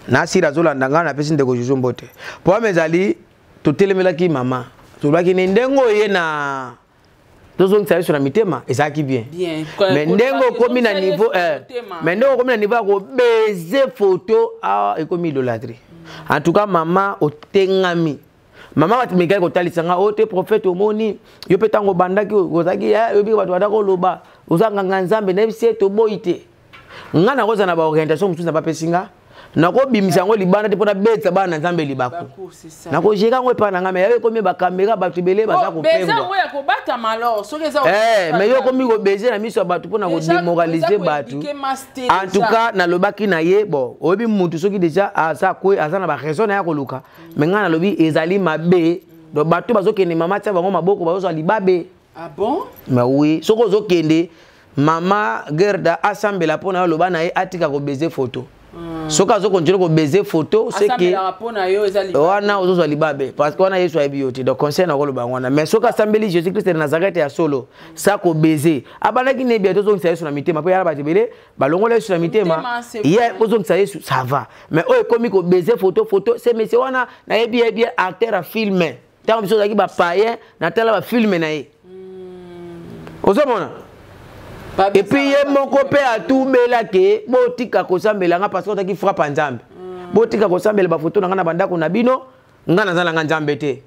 Nasila, azolanda ngai, napesi ndeko Juju mbote. Problème ezali, totelemelaki mama, tolobaki ne ndenge oye na tozongisa biso na mitema, ezalaki bien. Bien. Mais ndenge okomi na niveau mais ndenge okomi na niveau ya kobaiser photo awa, ekomi idolâtrie. En tout cas, mama, otengami. Mama, bato mikaki kotalisa nga oyo te: "Prophète, omoni yo mpe, ntango obandaki ozalaki, oyebi, bato banda koloba oza nganga Nzambe." Nayebisi ye, toboyi te. Nga nakozala na baorientation mosusu na bapesi nga, nakobimisa yango libanda te mpo nabetisa bana na Nzambe libaku. Nakogérer yango epai na nga. Mais yayo ekomi bacaméra, bato ebele baza kopengwa. Mais yo okomi kobaiser na miso ya bato mpona kodémoraliser bato. En tout cas, nalobaki na ye: bon, oyebi, mutu soki déjà aza kwe, aza na baraison na ya koluka. Mais ngai nalobi ezali mabe. Donc bato bazokende, mama tia bango maboko, bazozwa libabe. Ah bon? Mais oui, soki ozokende, Mama Gerda asambela mpo na yo, aloba na ye atika kobaiser photo. Soki azocontinuer kobaiser photo, seke wana ozozwa libabe, parce que wana Yesu ayebi yo te. Donc conseil nakoloba yango wana. Mais soki asambeli Jésus Christ de Nazareth ya solo, sa kobaiser abandaki nebi ya tozongisa Yesu na mitema, mpo yala bato ebele balongola Yesu na mitema ye, ozongisa Yesu, ça va. Mais oyo ekomi kobaiser photo, photo se monsieur wana, nayebi yebi acteur ya film. Ntango biso ozalaki bapayen, natala bafilm na ye, ozomona. Et puis ye moko mpe atubelake: "Botika kosambela nga, parce que ozalaki frappe ya Nzambe. Botika kosambela bafoto na nga na bandako na bino, nga naza na nga Nzambe te."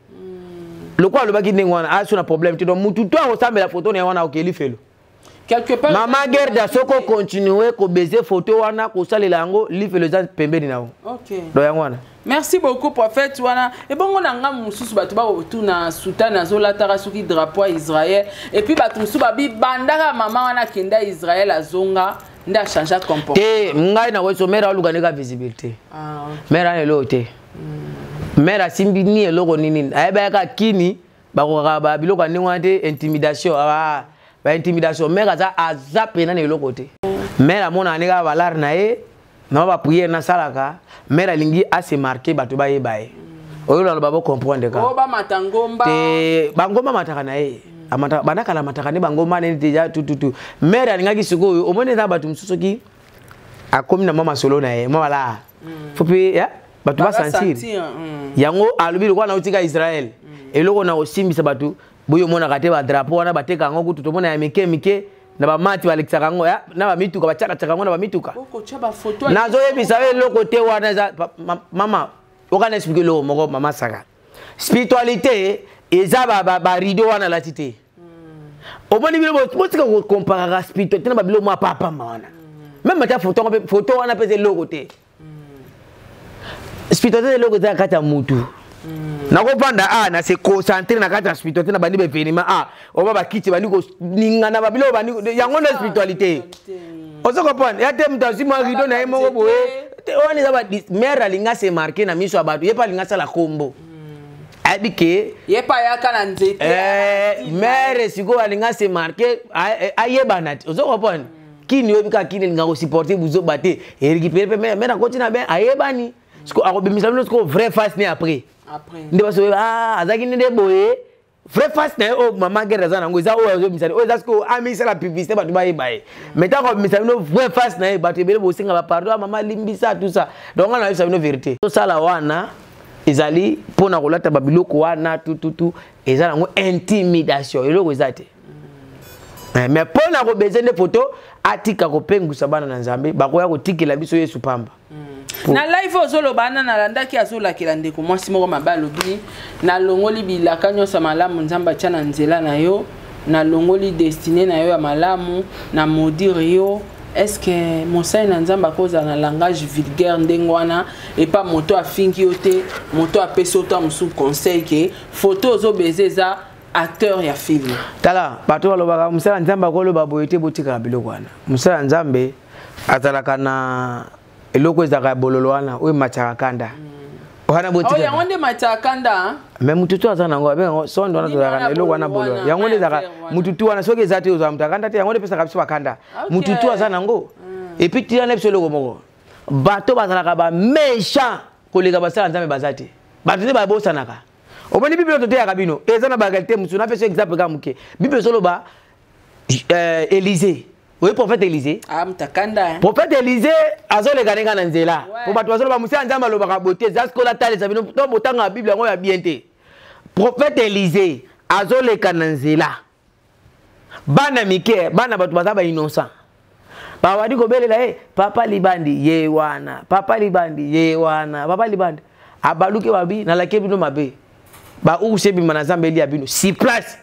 Lokola alobaki ndenge wana, aso na problème te. Donc mutu to akosambela foto na ye wana, okeli felo. Mama Gerda, soki ocontinuer kobaiser photo wana, kosalela yango, lifelo eza pembeni na yo. Donc yango wana. Merci beaucoup, prophète. Wana ebongo na ngambo mosusu, bato bakotuna soutane azolataka soki drapeau ya Israel. Et puis bato mosusu babi bandaka mama wana akenda Israel, azonga nde achanger comportement. Te, ngai nakoki mare aluka ndeka visibilité. Ah, okay. Mare ana eloko te, mare asimbi ni eloko nini, ayebaka kini bakokaka biloko ya ndenge wana te, intimidation, baintimidation. Mare aza pena na eloko te. Mare amonaka ndenge balare na ye na baprière nasalaka. Mare alingi ase marquer, bato bayeba ye. Oyo naloba, bocomprendre ka bamata ngomba. Te, bangomba amataka na ye, bandakala amataka nde bangomba nini déjà tututu. Mare alingaki sikoyo, omoni, eza bato mosusu soki akomi na mwa masolo na ye mwa wala, fo mpe bato basentir yango. Alobi lokola nautika Israel, eloko na kosimbisa bato boyo omonaka te, badrapeau wana bateka yango kutu, tomona ya mike mike na bamati, balekisaka yango na bamituka, batiakatiaka yango na bamituka. Nazoyebisa yo, eloko te wana eza. Mama, okana expliquer eloko moko. Mama Saka, spiritualité eza barideau wana alati te. Omoni, bino botika kocomparaka spiritualité na babiloko mwa papamba wana. Même ata photo yango, photo wana mpe eza eloko te. Spiritualité, eloko eza na kati ya mutu. Nakovanda a na se concentrer na kati ya spiritualité, na bandi baévénement a oba bakiti, bandi koningana, babiloko bandi yango nde spiritualité. Ozo comprendre ya te? Moto azwi mwa rideau na ye moko boye wana, eza mare alinga se marquer na miso ya bato. Ye mpe alinga asala kombo, ayebi ke ye mpe ayaka na nzete. Mare sikoyo alinga se marquer, ayebana te. Ozo comprendre? Kini oyebi kaka kini elinga kosupporter buzoba te, erécupérer mpe mare akoti na ben, ayebani. Siko akobimisa bino sikoyo vraie face ne après nde baso: "Ah, azalaki nde boye." Vrai face na ye oyo mama guerre aza nango eza oyo azobimisa, oyo eza sikoyo amisala publicité, bato bayeba ye. Mais ntango abimisa bino vrai face na ye, bato ebele bosenga bapardon, ah, mama limbisa, tout ça. Donc nga nayebisa bino vérité, tosala wana ezali mpona kolata babiloko wana tututu, eza nango intimidation, eloko eza te. Eh, mais mpona kobeze nde foto atika kopengusa bana na Nzambe, bakoya kotikela biso Yesu pamba. Na live ozoloba wana, nalandaki, azolakela ndeko mwasi moko mabe, alobi: "Nalongoli bilaka nyonso ya malamu Nzambe atya na nzela na yo, nalongoli destinée na yo ya malamu, na maudire yo." Est ce que mosali na Nzambe akozala na langage vulgaire ndenge wana epa moto afingi yo te, moto apesi yo ta mosusu conseil ke photo ozobeze eza acteur ya film? Tala, bato balobaka mosala Nzambe akoloba boye te, botikaka biloko wana. Mosala Nzambe azalaka na eloko ezalaka ya bololo wana oyo ematiaka kanda wana. Oh, yango nde matiaka kanda. Mais mutu tu aza nango, abenga sondo wana. Nini? Tozalaka na Wana eloko wana, bololo bololo wana, yango nde ezalaka vert wana. Mutu tu wana, soki eza te, ozala mutu akanda te. Yango nde epesaka biso bakanda. Mutu tu aza nango. Et puis tina na biso eloko moko, bato bazalaka baméchant koleka basala Nzambe baza te. Bato nde babosanaka. Omoni, Bible toteyaka bino eza na baréalité mosusu. Napesa exemple kaka moke. Bible ezoloba Élisée, oye prophète Élisée. Ah, mutakanda, hein? Prophète Élisée azoleka ndenge na nzela po bato bazoloba mosala Nzambe alobaka bote. Eza sikola, talisa bino to botanga Bible yango ya bien te. Prophète Élisée azoleka na nzela, bana mike, bana bato baza bainnocent, babandi kobelela ye: "Papa libandi ye wana, papa libandi ye wana, papa libandi." Abaluki, babi: "Nalaki bino mabe, baours ebima na Nzambe elia bino." Si place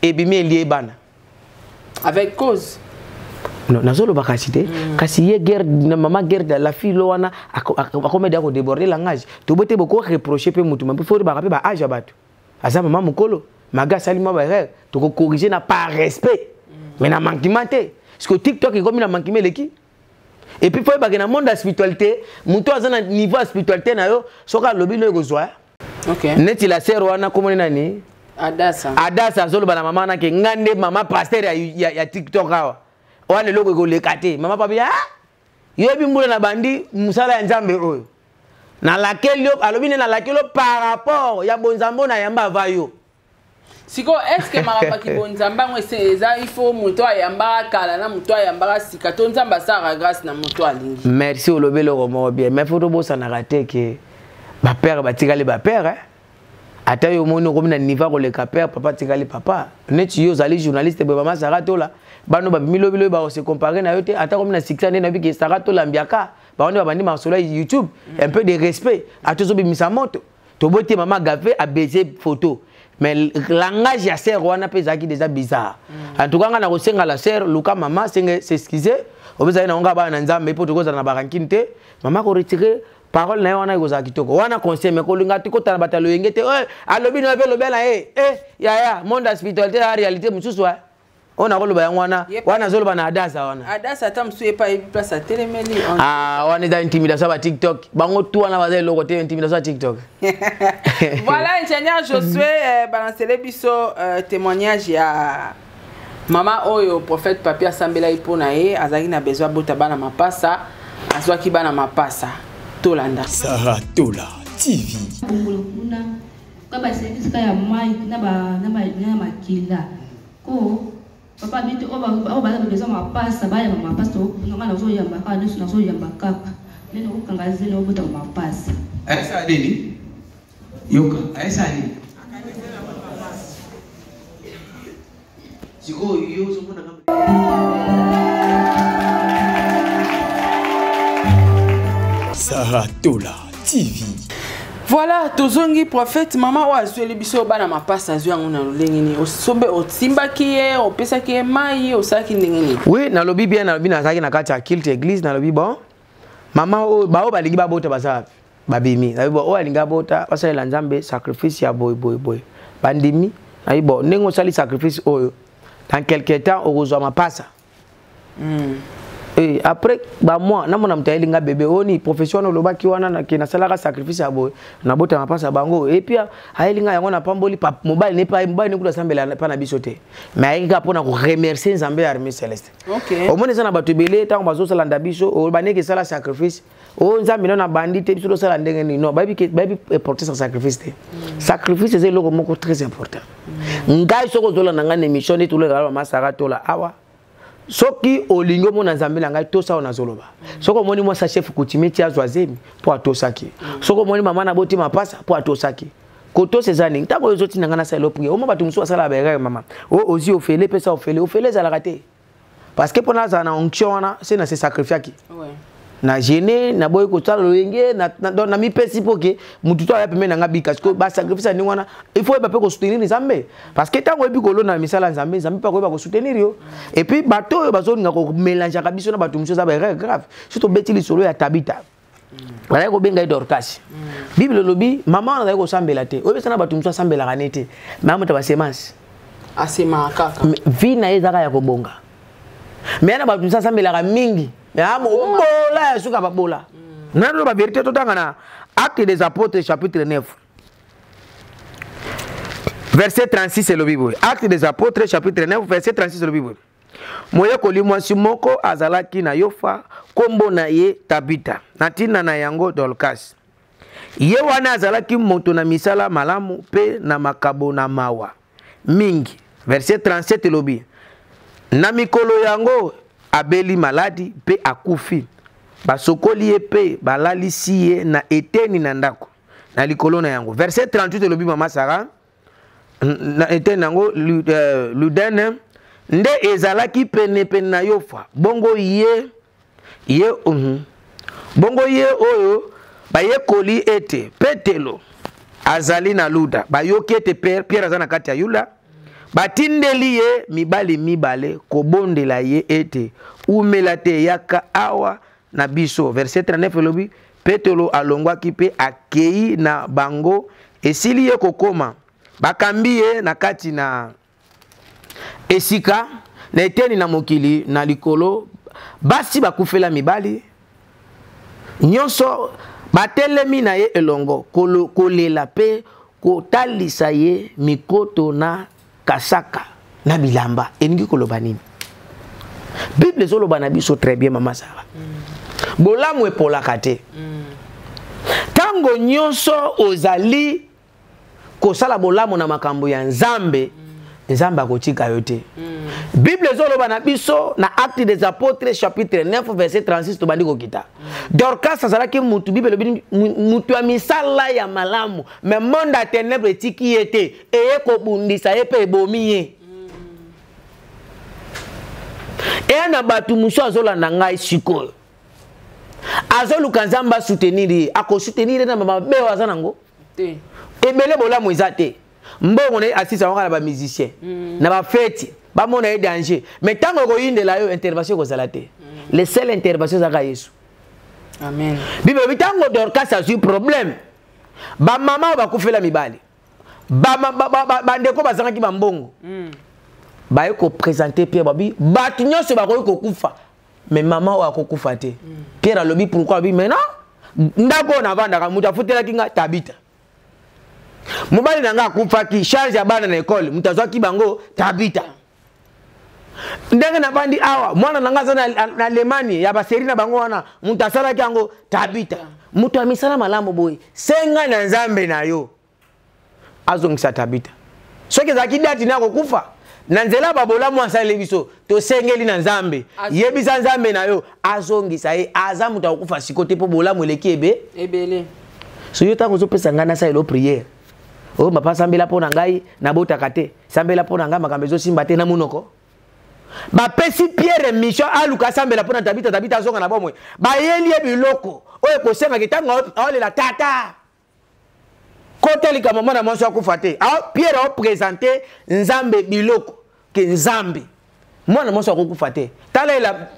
ebimi, elie bana. Avec cause. Non, nazoloba kasi te. Kasi ye guerre na mama guerre, la fille lo wana akomedi akodéborde langage. Tobo te, boko reproche mpe motu mabe, fo baka mpe baage ya bato. Aza mama mokolo, maga asali mwa baerreur, tokocorrige na par respect, mais na manquement te, parce que TikTok ekomi na manquement eleki. Et puis fo oyebake na monde ya spiritualité, moto aza na niveau ya spiritualité na yo, soki alobi no, ekozwa. Neti la sœur wana, komoni nani? Adasa. Adasa azoloba na mama wana ke nga nde mama pasteur ya TikTok awa. Wana eloko ekoleka te. Mama papi, ah, yoyebi mbula na bandi mosala ya Nzambe oyo nalakeli yo. Alobi nde nalakeli yo par rapport ya bonzambe oyo nayamba ava yo. Sikoyo, est ce que makambo ya bonzambe yango eza il faut moto ayambaka kala na moto ayambaka sika, to Nzambe asalaka grâce na moto alingi? Merci, olobi eloko moko bien. Mais fo tobosanaka te ke bapère batikali bapère, eh? Ata yo omoni okomi na niveau ya koleka père, papa atikali papa. Neti yo ozali journaliste boye, mama Sara Tola, bano babimi lobi lobi, bakose comparer na yo te. Ata komi na succès nde nayebi ke Sara Tola mbiaka, bango nde babandi masolo ya YouTube. Un peu de respect, ata ozobimisa moto. Toboyi te mama gafe abaise photo, mais langage ya sœur wana mpe ezalaki déjà bizarre. En tout cas, nga na kosenga la sœur, luka mama, senge s'excuse. Obezali nango nga bana na Nzambe mpo tokozala na barankine te. Mama koretire parole na ye wana, ekozala kitoko wana conseil. Mais kolinga te kotala bato ya loyenge te. Eh, alobi na mpe lobi na ye. Eh, yaya, monde ya spiritualité ya réalité mosusu, eh. Oyo nakoloba yango wana. Wana azoloba na Adasa wana. Adasa ata mosusu epa yebi place atelemeli. Ah, wana eza intimidation ya batiktok. Bango tu wana baza eloko te, intimidation ya TikTok. Voilà, ingénieur Josué, balancele biso témoignage ya mama oyo prophète Papi asambelaki mpo na ye. Azalaki na besoin abota bana mapasa, azwaki bana mapasa. Tolanda. Sarah Tola TV. Bongolo kuna ka baservice ka ya mai na makila ko papa bito oyo baza besoin mapasa, bayamba mapasa. Nga nazoyamba kaka nyonso, nazoyamba kaka nde nakokanga zelo, obotaka mapasa. Ayesala nini? Yoka, ayesala nini? Sikoyo yo ozomona nga. Sarah Tola TV. Voilà, tozongi. Prophète, mama oyo azweli biso bana mapasa, azwi yango na lolenge nini? Osobe osimbaki ye, opesaki ye mai, osalaki ndenge nini? Oui, nalobi bien. Nalobi nazalaki na kati ya culte église. Nalobi: "Bon, mama oyo, baoyo balingi babota baza wapi?" Babimi. Nalobi: "Bon, oyo alingi abota, basalela Nzambe sacrifice ya boye boye boye." Bandimi. Nalobi: "Bon, ndenge osali sacrifice oyo, dans quelque temps okozwa mapasa." Et après bamois namona moto ayeli nga bebe oni profession wana olobaki wana ke nasalaka sacrifice ya boye nabotama mpasa bango et puis ayeli nga yango napamboli mobali ne pa mobali ne kutu asambela mpa na biso te, mais ayeki kaka mpona koremercier Nzambe ya armée céleste. Omoni eza na bato ebele ntango bazosalanda biso bandeki esala sacrifice oyo Nzambe nano abandi te, biso tosala ndenge nini? Non, bayebi porter sa sacrifice te. Sacrifice eza eloko moko très important. Ngai soki ozolanda ngai na émission nde tolekaka mama Sara Tola awa, soki olingi omona Nzambe na ngai, tosa oyo nazoloba. Soki omoni mwasi chef coutumier ti azwa zemi mpo atosaki, soki omoni mama na boti mapasa mpo atosaki, kotosa eza nini? Ntango oyo ozotinda ngai nasala prière, omo bato mosusu basalaka baerreur. Mama o ozwi ofele, epesa ofele. Ofele ezalaka te, parce que mpo nazala na onction wana, se na se sacrifiaki na jeûne, naboyi kosala loyenge, namipesi mpo ke motu to aya pembeni na nga bika. Sikoyo basacrifice ya ndenge wana, il faut oyeba mpe kosoutenir Nzambe, parce que ntango oyebi kolona misala ya Nzambe, Nzambe mpe akoyeba kosoutenir yo. Et puis bato oyo bazolinga komélangeaka biso na bato mosusu, eza baerreur grave. So tobeti lisolo ya Tabita, bazali kobenga ye Dorcas. Bible elobi mama wana azali kosambela te. Oyebisa na bato mosusu asambelaka ne te, mais amoto basemence. Asemaka kaka. Vie na ye ezaka ya kobonga, mais na bato mosusu asambelaka mingi, mais amobola ya suka babola. Naloba vérité. Totanga na Acte des Apôtres chapitre 9 verset 36, elobi boye. Acte des Apôtres chapitre 9 verset 36 elobi boye: Moyekoli mwasi moko azalaki na Yofa, nkombo na ye Tabita, na ntina na yango Dorcas. Ye wana azalaki moto na misala malamu mpe na makabo na mawa mingi. Verset 37 elobi: Na mikolo yango abeli maladi mpe akufi. Basokoli ye mpe balalisi ye na eteni na ndako na likolo na yango. Verset 38 elobi, mama Sara, na eteni yango Ludene nde ezalaki penepene na Yofa. Bongo ye bongo ye oyo bayekoli ete Petelo azali na Luda, bayoki ete Pierre aza na kati ya Yuda, batindeli ye mibali mibale kobondela ye ete: "Umela te, yaka awa na biso." Verset 39 elobi: Petelo alongwaki mpe akei na bango. Esili ye kokoma, bakambi ye na kati na esika na eteni na mokili na likolo. Basi bakufela mibali nyonso batelemi na ye elongo, kolela mpe kotalisa ye mikoto na kasaka na bilamba. Elingi koloba nini? Bible ezoloba na biso très bien, mama Sara. Bolamu epolaka te. Ntango nyonso ozali kosala bolamu na makambo ya Nzambe, Nzambe akotika yo te. Bible ezoloba na biso na Acte des Apôtres chapitre 9 verset 36, tobandi kokita. Dorcas azalaki mutu, Bible elobi, mutu ya misala ya malamu, mais monde ya ténèbre etiki ye te, eye kobundisa ye mpe ebomi ye. Eya na bato mosusu azolanda ngai sikoyo, azoluka Nzambe asoutenir ye. Akosoutenir ye na mabe oyo aza nango ebele? Bolamu eza te. Mbongo na ye asisa yango kaka na bamusicien, na bafeti, bamona ye danger. Mais ntango ekoyindela yo, intervention ekozala te. Le seul intervention ezalaka Yesu. Amen. Bible elobi ntango Dorcas azwi problème, bamama oyo bakufela mibali, bandeko bazangaki bambongo, baye koprésenter Pierre. Babi bato nyonso bakoki kokufa, mais mama oyo akokufa te. Pierre alobi: "Pourquoi?" Alobi: "Maintenant ndako oyo navandaka, moto afutelaki nga Tabita. Mobali na nga akufaki, charge ya bana na ekole, moto azwaki bango Tabita. Ndenge navandi awa, mwana na nga aza na Allemagne ya baseri na bango wana, moto asalaki yango Tabita." Moto ya misala malamu boye, senga na Nzambe na yo azongisa Tabita. Soki ezalaki date na kokufa, na nzela ya babolamu asaleli biso, tosengeli na Nzambe, yebisa Nzambe na yo azongisa ye. Aza moto akokufa siko te, mpo bolamu eleki ebe ebele. So yo ntango ozopesa ngai nasalela prière oyo: "Papa, sambela mpo na ngai, nabotaka te. Sambela mpo na ngai, makambo ezosimba te." Na monoko bapesi Pierre mission aluka asambela mpo na Tabita, Tabita azonga na bomoi. Bayeli ye biloko oyo ekosengaki ntango aolela: "Tata, kota likambo, mwana mwasi akufa te." Pierre aoprésenter Nzambe biloko ke: "Nzambe, mwana mwasi akokufa te. Tala ela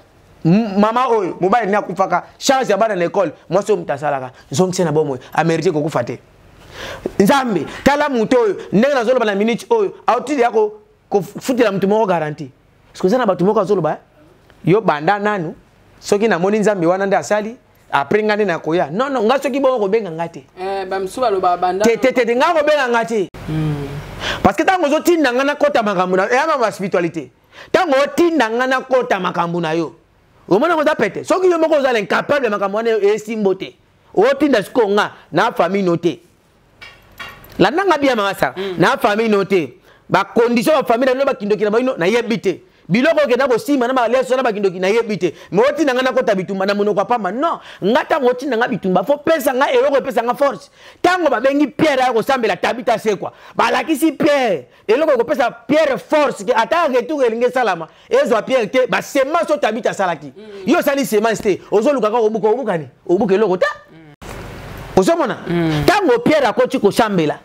mama oyo, mobali nde akufaka, charge ya bana na ekole, mwasi oyo moto asalaka. Zongisa na bomoi, amérite kokufa te. Nzambe, tala moto oyo, ndenge nazoloba na minute oyo, aotili ya kofutela moto moko garantie." Parce que eza na bato moko azoloba yo banda nanu. Soki namoni Nzambe wana nde asali, après nga nde nakoya. Non non, nga soki bongo kobenga nga te. Eh, ba misusu balobaka banda. Te te te, nga kobenga nga te. Parce que ntango ozotinda nga nakota makambo na yo, ma spiritualité. Ntango otinda nga nakota makambo na yo, omona yango eza pete. Soki yo moko ozala incapable ya makambo wana esimbo te, otinda sikoyo nga na famille no te. Landa nga bien mama Sarah. Na famille no te. Ba condition ba famille na bino ba kindoki na bino nayebi te. Biloko okenda kosimba na ba alliance na ba kindoki nayebi te. Mais otinda nga nakota bitumba na monoko ya pamba. Non, nga tango otinda nga bitumba faut pesa nga eloko epesa nga force. Tango babengi Pierre aya kosambela Tabita sekwa. Balakisi Pierre eloko ekopesa Pierre force ke ata retour elingi esalama ezwa Pierre te ba semence oyo Tabita asalaki. Yo osali semence te, ozoluka kaka obuka obukani, obuka eloko te. Ozomona? Tango Pierre akoti kosambela,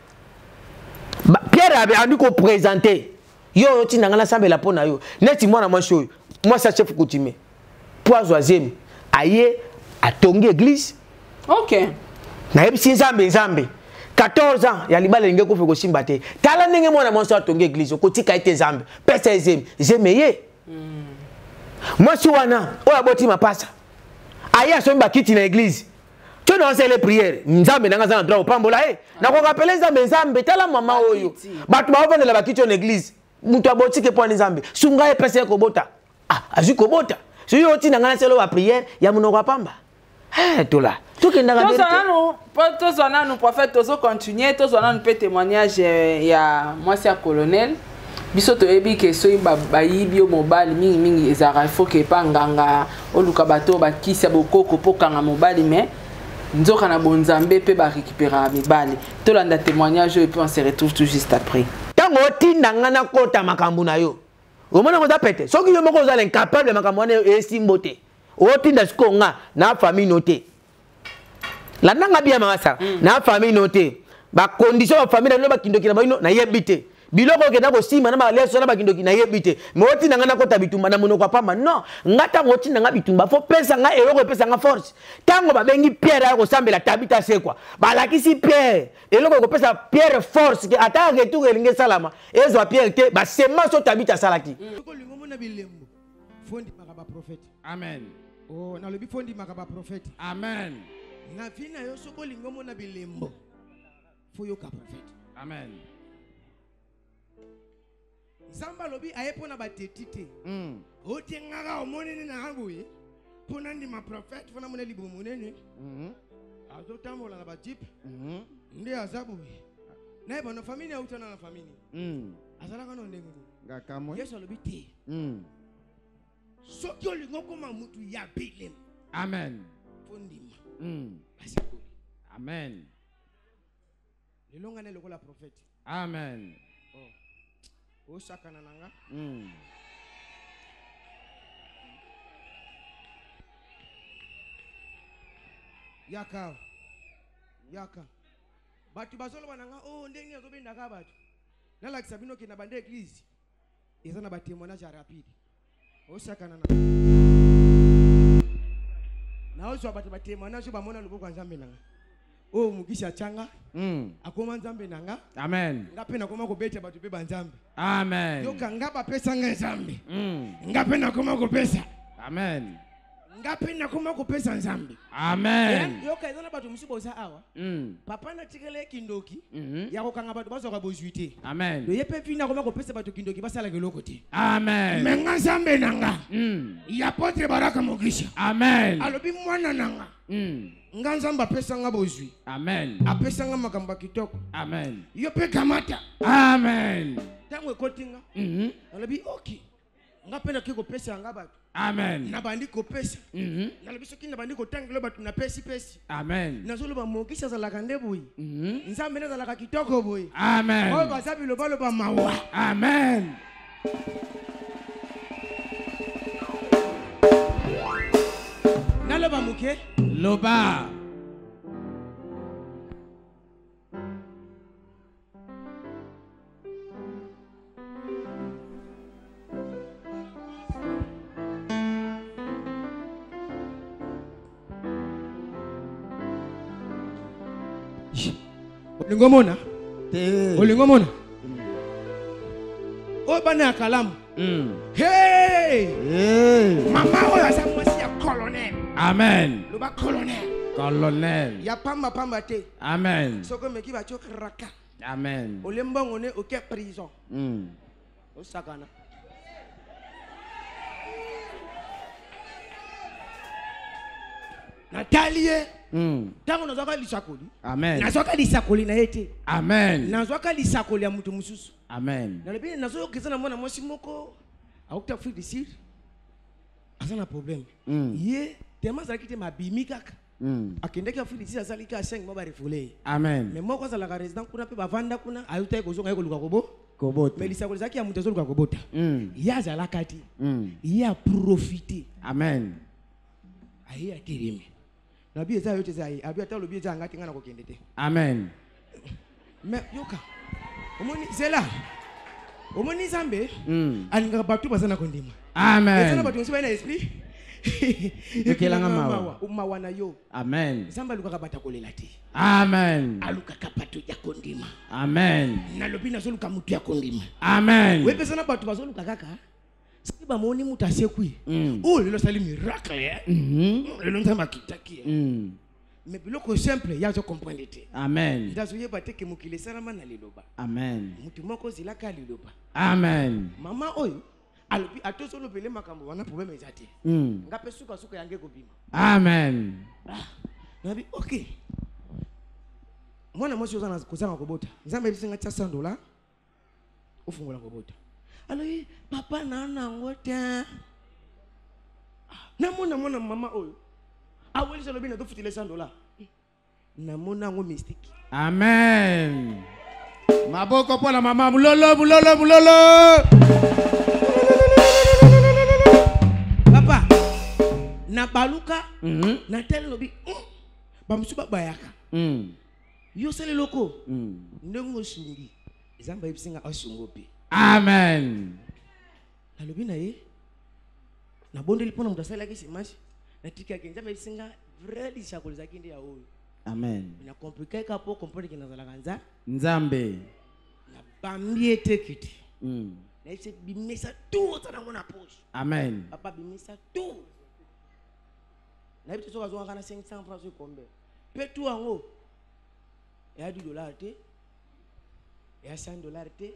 Pierre andi ko présenter yo otinda nga nasambela mpo na yo neti mwana mwasi oyo, mwasi ya chef coutumier, mpo azwa zemi, aye atongi église. Nayebisi Nzambe, Nzambe, 14 ans ya libala elingi ekufa, ekosimba te. Tala ndenge mwana mwasi oyo atongi église, okotika ye te. Nzambe, pesa ye zemi. Zemi eye. Mwasi wana oyo aboti mapasa, aye asombi bakiti na église. To na osele prière, Nzambe nanga aza na droit kopambola ye. Nakorappeler Nzambe, Nzambe, tala mama oyo, bato baovandela bakiti oyo na église, moto abotike mpo ani. Nzambe, sunga ye, pesa ye kobota. Ah, azwi kobota. Soki otinda ngai naselo ba prière ya monoko ya pamba, eh, tola tokendaka. Tozwa nanu po tozwa nanu prophète, tozocontinue. Tozwa nanu mpe témoignage ya mwasi ya colonel. Biso toyebi ke soki bayibi yo mobali, mingimingi ezalaka ifo ke epa nganga, oluka bato oyo bakisi ya bokoko mpo kanga mobali. Mais nzoka na bonzambe mpe barécupéraka mibali. Tolanda témoignage oyo, puis on se retrouve tout juste après. Ntango otinda nga nakota makambo na yo, omona yango eza pete. Soki yo moko ozala incapable ya makambo wana esimbo te, otinda sikoyo nga na famille no te. Landa nga bien mama Sarah. Na famille no te. Ba condition ba famille na bino, bakindoki na bino nayebi te. Biloko okenda kosimba na ba alliance na bakindoki nayebi te. Mais otinda nga nakota bitumba na monoko ya pamba. Non, nga ntango otinda nga bitumba faut pesa nga eloko epesa nga force. Ntango babengi Pierre aya kosambela Tabita sekwa, balakisi Pierre eloko ekopesa Pierre force ke ata retour elingi esalama ezwa Pierre te ba semence oyo Tabita asalaki. Soki olingi omona bilembo, faut ndimaka baprofete. Amen. Oh, nalobi faut ndimaka baprofete. Amen. Na vie na yo, soki olingi omona bilembo, faut yoka prophète. Amen. Nzambe alobi aye mpo na bateti te. Otengaka omonene na boye mpo na ndima prophète, mpo namona libumu monene, azotambola na bajeep, nde aza boye, nayeba na famille autana na famille azalaka na ndenge nini. Ngakamwe. Yesu alobi te, soki olingi okoma mutu ya bilembo, Amen. mpo ndima basakoli. Amen. Lelo ngai na lokola prophète. Amen. Oh. Osakana na nga. Yaka, yaka. Bato bazoloba na nga o ndenge nini azobendaka bato. Nalakisa bino ke na banda église eza na batémoignage ya rapide. Osakana na naozwa bato batémoignage oyo bamona loboko ya Nzambe na nga, oyo mokisi atyanga, akoma Nzambe na nga. Amen. Nga mpe nakoma kobeta bato mpe banzambe. Amen. Yoka, nga bapesa nga Nzambe, nga mpe nakoma kopesa. Amen. Nga mpe nakoma kopesa Nzambe. Amen. Yoka, eza na bato mosusu boza awa, papa natikela ye kindoki ya kokanga bato bazwaka bozwi te. Amen. Ye mpe vini akoma kopesa bato kindoki, basalaka eloko te. Amen. Me nga Nzambe na nga ya apôtre Baraka Mogisha Amen. alobi mwana na nga, nga Nzambe apesanga bozwi, Amen. apesanga makambo ya kitoko, Amen. yo mpe kamata. Amen. Ntango ekoti nga, nalobi ok, nga mpe nakoki kopesa yanga bato. Amen. Nabandi kopesa. Nalobi soki nabandi kotangela bato, napesi pesi. Amen. Nazoloba mokisi azalaka nde boye, Nzambe nde azalaka kitoko boye. Amen. Oyo baza bilobaloba, mawa. Amen. Naloba moke. Loba. Olingo omona? Te. Olingo omona oyo bana ya kalamu? Hey! Hey. Mama oyo aza mwasi ya Colonel. Amen. Loba colonel. Colonel. Ya pamba pamba te. Amen. Soki omeki batio raka. Amen. Olie mbongo ne oke prison. Osakana. Natali ye. Ntango nazwaka lisakoli. Amen. Nazwaka lisakoli na ye te. Amen. Nazwaka lisakoli ya moto mosusu. Amen. Nalobi nazoyoka eza na mwana mwasi moko auti Afrique du Sud, aza na problème. Ye tema azalaki te, mabimi kaka. Akendaki Afrique du Sud, azali kaka 5 mois, barefoulé ye. Amen. Mais moko azalaka résident kuna mpe bavanda kuna, ayutaki kozonga ye koluka kobo. Kobota. Mais lisakoli ezalaki ya moto azoluka kobota. Ye azalaka te. Ye aprofite. Amen. Aye atelemi. Nabi eza yo te, eza ye. Abi ata olobi eza nga te, nga na kokende te. Amen. Mais yoka. Omoni zela. Omoni Nzambe alingaka bato baza na kondima. Amen. Eza na bato mosusu baye na esprit. Ekelanga mawa. Mawa na yo. Amen. Nzambe alukaka bato ya kolela te. Amen. Alukaka bato ya kondima. Amen. Nalobi nazoluka moto ya kondima. Amen. Oyebi eza na bato bazoluka kaka soki bamoni moto asekwi. Oyo lelo asali miracle, eh. Lelo Nzambe akitaki, eh. Mais biloko simple ye azo comprendre te. Amen. Nde azoyeba te ke mokili esalama na liloba. Amen. Moto moko ozelaka liloba. Amen. Mama oyo alobi ata ozolobele makambo wana, problème eza te. Nga mpe sukasuka yange ekobima. Amen. Nabi ok, mwana mwasi oza na kozanga kobota, Nzambe ayebisi nga tia 100 dollar ofungola kobota. Alobi papa na nango te. Namona mwana mama oyo awelisi, alobi nazofutela 100 dollar, namona yango mystique. Amen. Maboko mpo na mama mulolo mulolo mulolo. Papa na baluka natali, lobi bamosusu babayaka. Yo osala eloko ndenge osungi, Nzambe ayebisi nga asungo mpe. Amen. Nalobi na ye, nabondeli mpona moto asalelaki semence, natikaki. Nzambe ayebisi nga vrai lisakoli ezalaki nde ya oyo. Amen. Na compliqué ka po comprendre ke nazalaka nza Nzambe. Nabambi ye te kiti. Nayebisi bimisa tout oza nango na poche. Amen. Papa bimisa tout, nayebi te soki azongaka na 500 francs soki combien, mpe tout yango eya 10 dollar te, eya 100 dollar te.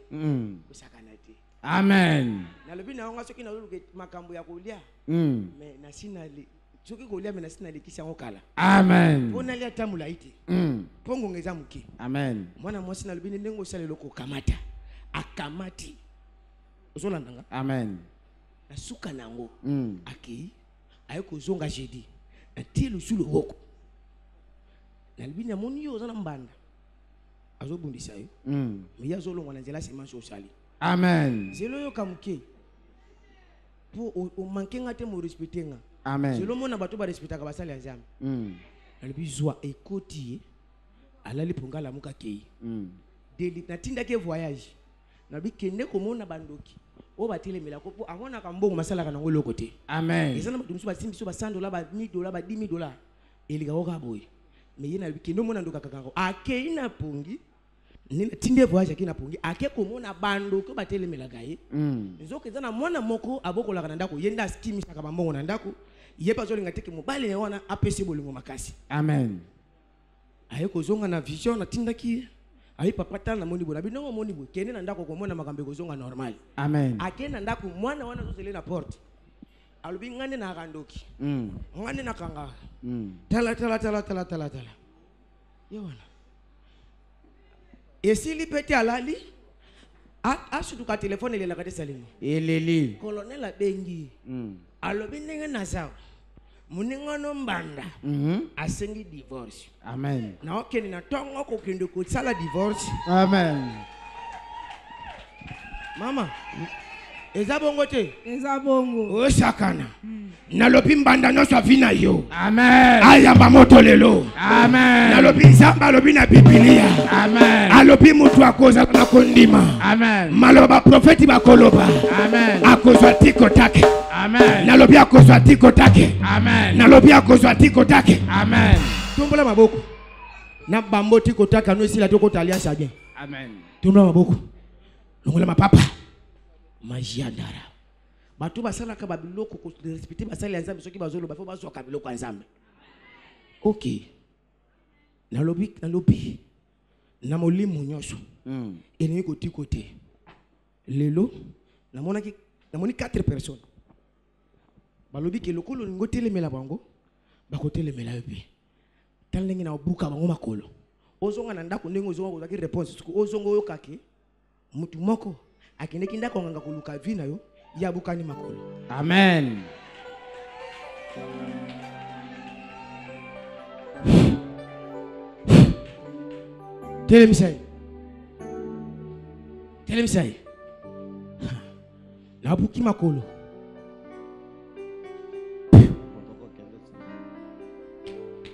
Kosakana te. Amen. Nalobi na yango soki nazoluka makambo ya kolia. Mais nasi na soki kolia, me nasi nalekisi yango kala. Amen. Mpo nalia ata molai te. Mpo ngonga eza moke. Amen. Mwana mwasi, nalobi nde ndenge osala eloko, okamata, akamati, ozolanda nga? Amen. Na suka na yango akei, aye kozonga jeudi, natie lusu loboko, nalobi namoni yo oza na mbanda azobundisa yo. Me ye azolongwa na nzela semence osali. Amen. Zelo oyoka moke mpo omanke nga te, morespecte nga. Amen. Zelo omona bato barespectaka basali ya Nzambe. Nalobi zwa, ekoti ye, alali mpo nga alamuka, akei. Deli natindaki ye voyage, nalobi kende komona bandoki oyo batelemelako mpo amonaka mbongo masalaka nango eloko te. Amen. Eza na bato mosusu basimbi biso ba 100 dollar, ba 1000 dollar, ba 10 000 dollar, elingako kaka boye. Me ye nalobi kende omona ndoki akakako, akei na pongi nde natindi ye voyage, akei na pongi, ake komona bandoki oyo batelemelaka ye. Nzoka eza na mwana moko abokolaka na ndako, ye nde akimisaka bambongo na ndako, ye mpe azolinga teke mobali na ye wana apesi ye bolingo makasi. Amen. Aye kozonga na vision natindaki ye, aye papa tala namoni boye, nabi ndenge omoni boye, kende na ndako komona makambo ekozonga normal. Amen. Akende na ndako, mwana wana azozele na porte, alobi ngai nde nayaka ndoki. Ngai nde nakangaka. Tala tala tala tala tala tala, ye wana esili mpe te, alali. Asutuka, telefone elelaka te, salimo. Eleli. Colonel abengi. Alobi ndenge naza, moninga no mbanda asengi divorce. Amen. Naokende na ntongo kokende kosala divorce. Amen. Mama, eza bongo te? Eza bongo. Osakana, nalobi mbanda nyonso avi na yo. Amen. Ayamba moto lelo. Amen. Nalobi Nzambe alobi na Bibilia. Amen. Alobi moto akozala na kondima. Amen. Maloba baprofeti bakoloba. Amen. Akozwa tiko take. Amen. Nalobi akozwa tiko take. Amen. Nalobi akozwa tiko take. Amen. Tombola maboko na bambo, tiko take ano esila, tokota alliance ya bien. Amen. Tombola maboko, longola mapapa majiandara. Bato basalaka ba biloko ko respecter basali ya Nzambe soki bazoloba fo bazwaka biloko ya Nzambe. Ok. Nalobi nalobi na molimo nyonso. Elingi kotiko te. Lelo namonaki namoni 4 personnes. Balobi ke lokola olingi otelemela bango bakotelemela yo mpe. Tala ndenge na obuka bango makolo. Ozonga na ndako ndenge ozonga kozwaki réponse siko ozonga oyoka ke mutu moko akendeki ndako nganga koluka vie na yo ye abukani makolo. Amen. Telemisa ye. Telemisa ye. Nabuki makolo.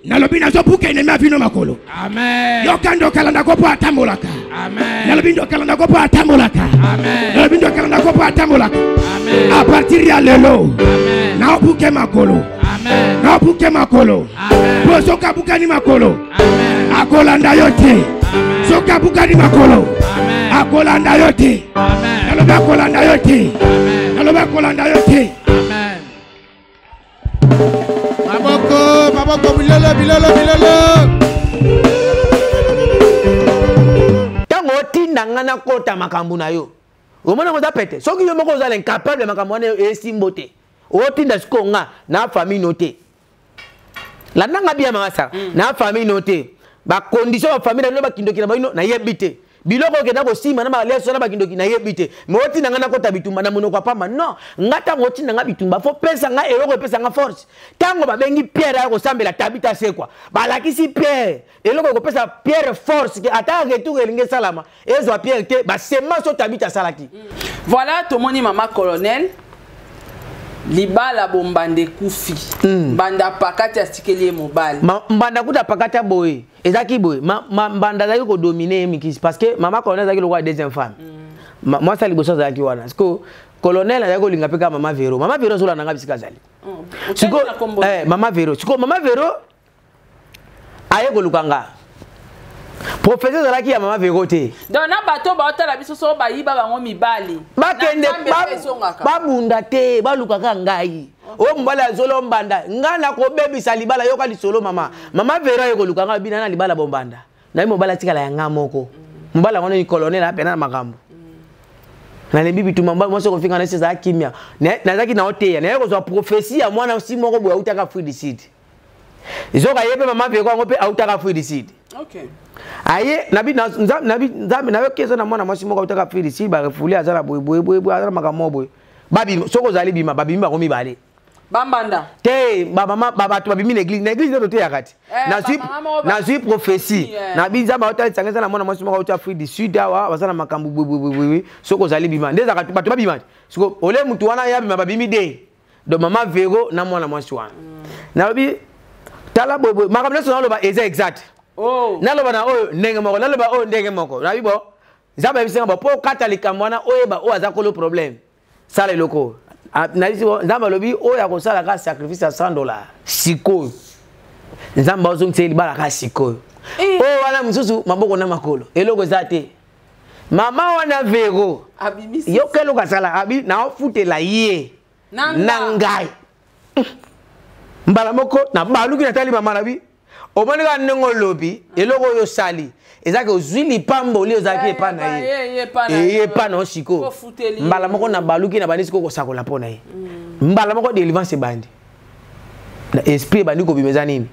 Nalobi nazobuka enemi ya bino makolo. Amen. Yoka ndoki alandako mpo atambolaka. Amen. Nalobi ndoki alandako mpo atambolaka. Amen. Nalobi ndoki alandako mpo atambolaka. Amen. A partir ya lelo. Amen. Naobuke makolo. Amen. Naobuke makolo. Amen. Mpo soki abukani makolo. Amen. Akolanda yo te. Amen. Soki abukani makolo. Amen. Akolanda yo te. Amen. Nalobi akolanda yo te. Amen. Nalobi akolanda yo te. Amen. Maboko, maboko, bilolo, bilolo, bilolo. Ntango otinda nga nakota makambo na yo omoni yango eza pete soki yo moko ozala incapable ya makambo wana esimbo te otinda sikoyo nga na famille no te landa nga bien mama sara na famille no te bacondition ya famille na bino bakindoki na bino nayebi te biloko okenda kosimba na baleso na bakindoki nayebi te me otinda nga nakota bitumba na monoko ya pamba non nga ntango otinda nga bitumba fo pesa nga eloko epesa nga force ntango babengi pierre aya kosambela tabita asekwa balakisi pierre eloko ekopesa pierre force ke ata retour elingi esalama ezwa pierre te basemence oyo tabita asalaki. Voilà tomoni mama colonel libala bombanda ekufi. Mbanda apakati atikeli ye mobali. Mbanda kuta apakati boye ezalaki boye mbanda azalaki kodomine ye mikisi parce que mama colonel azalaki lokola deuxième femme. Mwasi ya liboso azalaki wana parce que colonel azalaki kolinga mpe kaka mama Vero. Mama Vero azolanda nga bisika azali. Siko, mama Vero siko mama Vero aye koluka nga professeur ezalaki ya mama Vero te. Donc na bato baotala biso so bayiba bango mibali. Bakende babunda te balukaka ngai. Oyo mobali azolo mbanda ngai nakobebisa libala yoka lisolo mama. Mama Vero aye koluka ngai bina na libala bombanda. Naye mobali atikala ya nga moko. Mobali yango ni colonel apena na makambo. Nalembi bituma mwasi kofinga na esi kimia. Nazalaki na oteya naye kozwa prophétie ya mwana si moko boye autaka Afrique du Sud. Zoka ye pe mama Vero yango pe autaka Afrique du Sud. Okay. Aye nabi nabi nzambe nayoki eza na mwana mwasi moko autaka Afrique du Sud ba refoulé aza na boye boye boye boye aza na makambo boye. Babimi soko ozali bima babimi bango mibale. Bambanda. Te ba mama ba bato babimi na église na église nde toteyaka te. Nazwi prophétie nabi nzambe aotalisa ngai eza na mwana mwasi moko auta Afrique du Sud awa baza na makambo boye boye boye soko ozali bima nde ezalaka bato babima te. Siko ole mutu wana ya bima babimi de. Donc mama Vero na mwana mwasi wana. Nalobi tala boye boye makambo nyonso naloba eza exact. Naloba na oyo ndenge moko naloba oyo ndenge moko. Nabi bo nzambe ayebisi nga bo po okata likambo wana oyeba oyo aza kolo problème. Sala eloko. Nayebisi bo nzambe alobi oyo akosala ka sacrifice ya $100 sikoyo. Nzambe azongisa ye libala ka sikoyo. Oyo wana mosusu maboko na makolo eloko eza te. Mama wana Vero yoka eloko asala abi naofutela ye na ngai mbala moko nabaluki natali mama na bi omoni kaka ndenge olobi eloko oyo osali ezalaki ozwi lipamboli ozalaki epa na ye eye epa na yo sikoyo mbala moko nabaluki nabandi sikoyo kosakola mpo na ye mbala moko délivrance ebandi na esprit ebandi kobima eza nini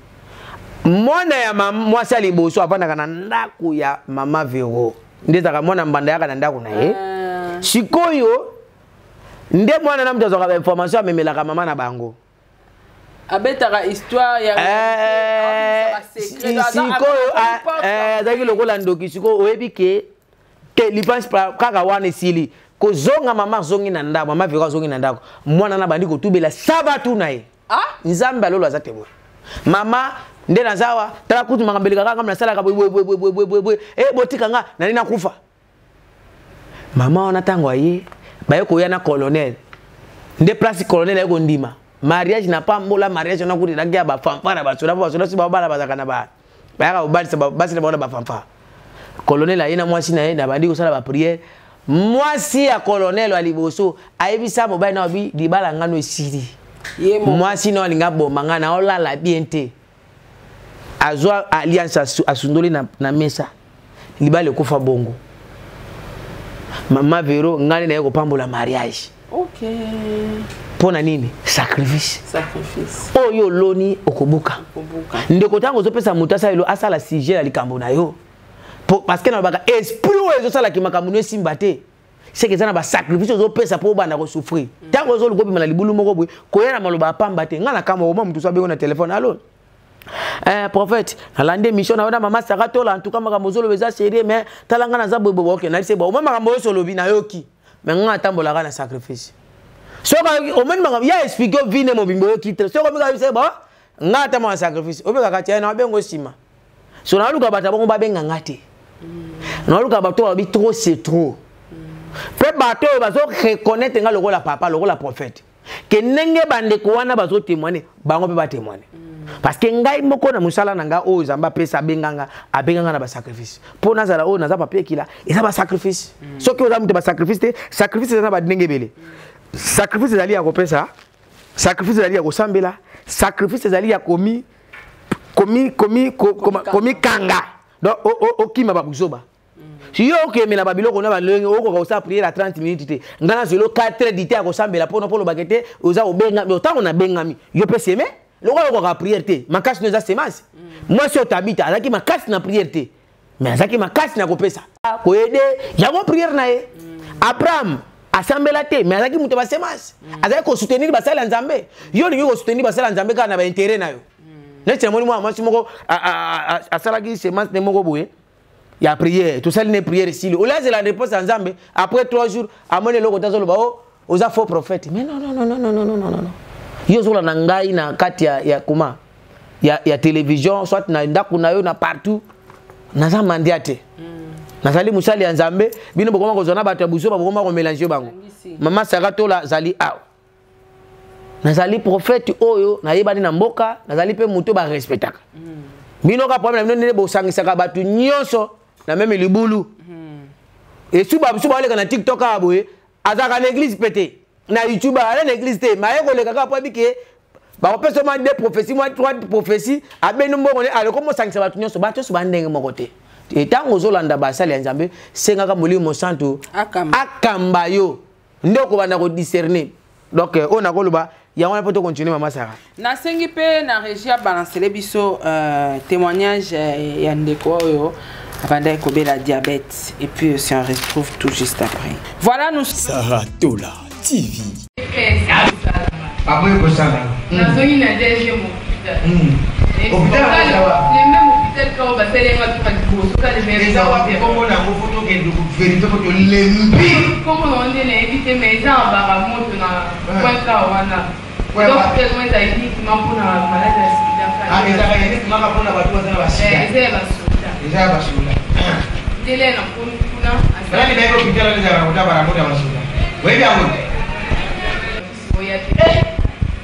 mwana ya mwasi ya liboso avandaka na ndako ya mama Vero nde ezalaka mwana mbanda yaka na ndako na ye sikoyo nde mwana na moto azwaka ba information amemelaka mama na bango abetaka histoire ya sikoyo azalaki lokola ndoki sikoyo oyebi ke te lipanse kaka wana esili kozonga mama azongi na ndako mama Vero azongi na ndako mwana na bandi kotubela sabatu na ye nzambe alolo aza te boye mama nde nazawa tala kutu makambo elekaka nga nasalaka boye boye boye boye boye boye botika nga nani nakufa mama wana ntango aye baye koya na colonel nde place colonel aye kondima mariage na pambola mariage wana kutu elaki ya bafanfare na basoda mpo basoda soki babala bazalaka na ba bayaka kobalisa basi na bango na bafanfare colonel aye na mwasi na ye na bandi kosala bapriere. Mwasi ya colonel ya liboso ayebisa mobali na obi libala ngano esili. Mwasi no alinga boma nga na olala bien te. Azwa alliance asundoli na, na mesa. Libala ekufa bongo. Mama Vero ngani naye kopambola mariage. Okay. Mpo na nini? Sacrifice. Sacrifice. Oyo oloni okobuka. Ndeko ntango ozopesa moto asala elo asala sujet ya likambo na yo. Parce que nalobaka esprit oyo ezosalaki makambo no esimba te. Seke eza na basacrifice ozopesa mpo obanda kosouffrir. Ntango ozoluka obima na libulu moko boye, koya na maloba ya pamba te. Ngai na kamwa okoma moto so abengo na telefone alo. Eh, prophète, nalandi émission na yo na mama Sarah Tola, en tout cas makambo ozoloba eza sérieux, mais tala ngai naza boye boye, ok, nayebisi ye, bon, omoni makambo oyo olobi nayoki, mais ngai atambolaka na sacrifice. Soki omoni makambo ya explique yo vie ne mobimba oyoki te, soki omoni kaka bon, ngai atambolaka na sacrifice, obekaka tia na abengo nsima. So naluka bato bongo babenga ngai te. Naluka bato balobi trop c'est trop. Mpe bato oyo bazo reconnaître ngai lokola papa, lokola prophète. Ke ndenge bandeko wana bazo témoigner, bango mpe ba témoigner. Parce que ngai moko na mosala na ngai oyo Nzambe apesa abenganga, abenganga na ba sacrifice. Mpo nazala oyo naza papier kila, eza ba sacrifice. Soki oza moto ba sacrifice te, sacrifice eza na ba ndenge ebele. Sacrifice ezali ya kopesa, sacrifice ezali ya kosambela, sacrifice ezali ya komi komi komi komikanga. Donc okima ba buzoba. Si yo okemela ba biloko na ba ndenge okoka kosala prière ya 30 minutes te. Nga na zelo 4 heures du temps ya kosambela mpo na mpo olobaka ete oza obenga, mais ntango nabengami yo mpe seme lokola okoka prière te, makasi no eza semence. Mwasi oyo Tabita azalaki makasi na prière te, mais azalaki makasi na kopesa, koyede yango prière na ye. Abraham asambela te, mais azalaki moto ya ba semence. Azalaki kosoutenir basali ya Nzambe. Yo olingi kosoutenir basali ya Nzambe kaka na ba intérêt na yo. Neti namoni mwana mwasi moko asalaki semence ne moko boye ya prière, tosali ne prière esili, olazela réponse ya Nzambe après 3 jours amoni eloko te, azoloba o oza faux prophète. Mais non, non, non, non, non, non, non, non, non. Yo ozolanda ngai na kati ya, ya kuma ya, ya télévision, soit na ndako na yo na partout, naza mandia te. Nazali mosali ya Nzambe. Bino bokoma kozwa na bato ya buzoba, bokoma komélange bango. Mama Sarah Tola azali awa, nazali prophète oyo nayebani na mboka, nazali mpe moto barespectaka. Bino ka problème na bino ndenge bosangisaka bato nyonso na meme libulu. Esu babisu baleka na TikTok awa boye, azalaka na église mpe te, na YouTube aza na église te, maye koleka kaka po abike bakopesa mwa 2 prophéties, mwa 3 prophéties, abeni mbongo ne aleko mosangisa bato nyonso. Bato nyonso bandenge moko te. Ntango ozolanda basali ya Nzambe, sengaka Molimo Mosantu akamba yo nde okobanda kodiscerner. Donc oyo nakoloba yango wana mpo tocontinue. Mama Sara, nasengi mpe na régie abalancele biso témoignage ya ndeko oyo abandaki kobela diabète, et puis aussi on retrouve tout juste après. Voilà, nous Sarah Tola TV. Baboyi kosala. Nazongi na deuxième hôpital. Le même hôpital kaka basalenga tuka liboso ka le même. Eza wapi kombo nango? Fo tokende kovérifie po tolembi. Kombo nango nde nayebi te, mais eza na Baramoto na point ka wana. Donc hôpital mo eza uniquement mpona malade ya sida. Ezalaka uniquement mpona bato baza na basida? Eza ya basoda. Eza ya basoda. Ndele na komi kuna. Nani nayebi hôpital wana ezalaka kota Baramoto ya basoda? Oyebi yango te?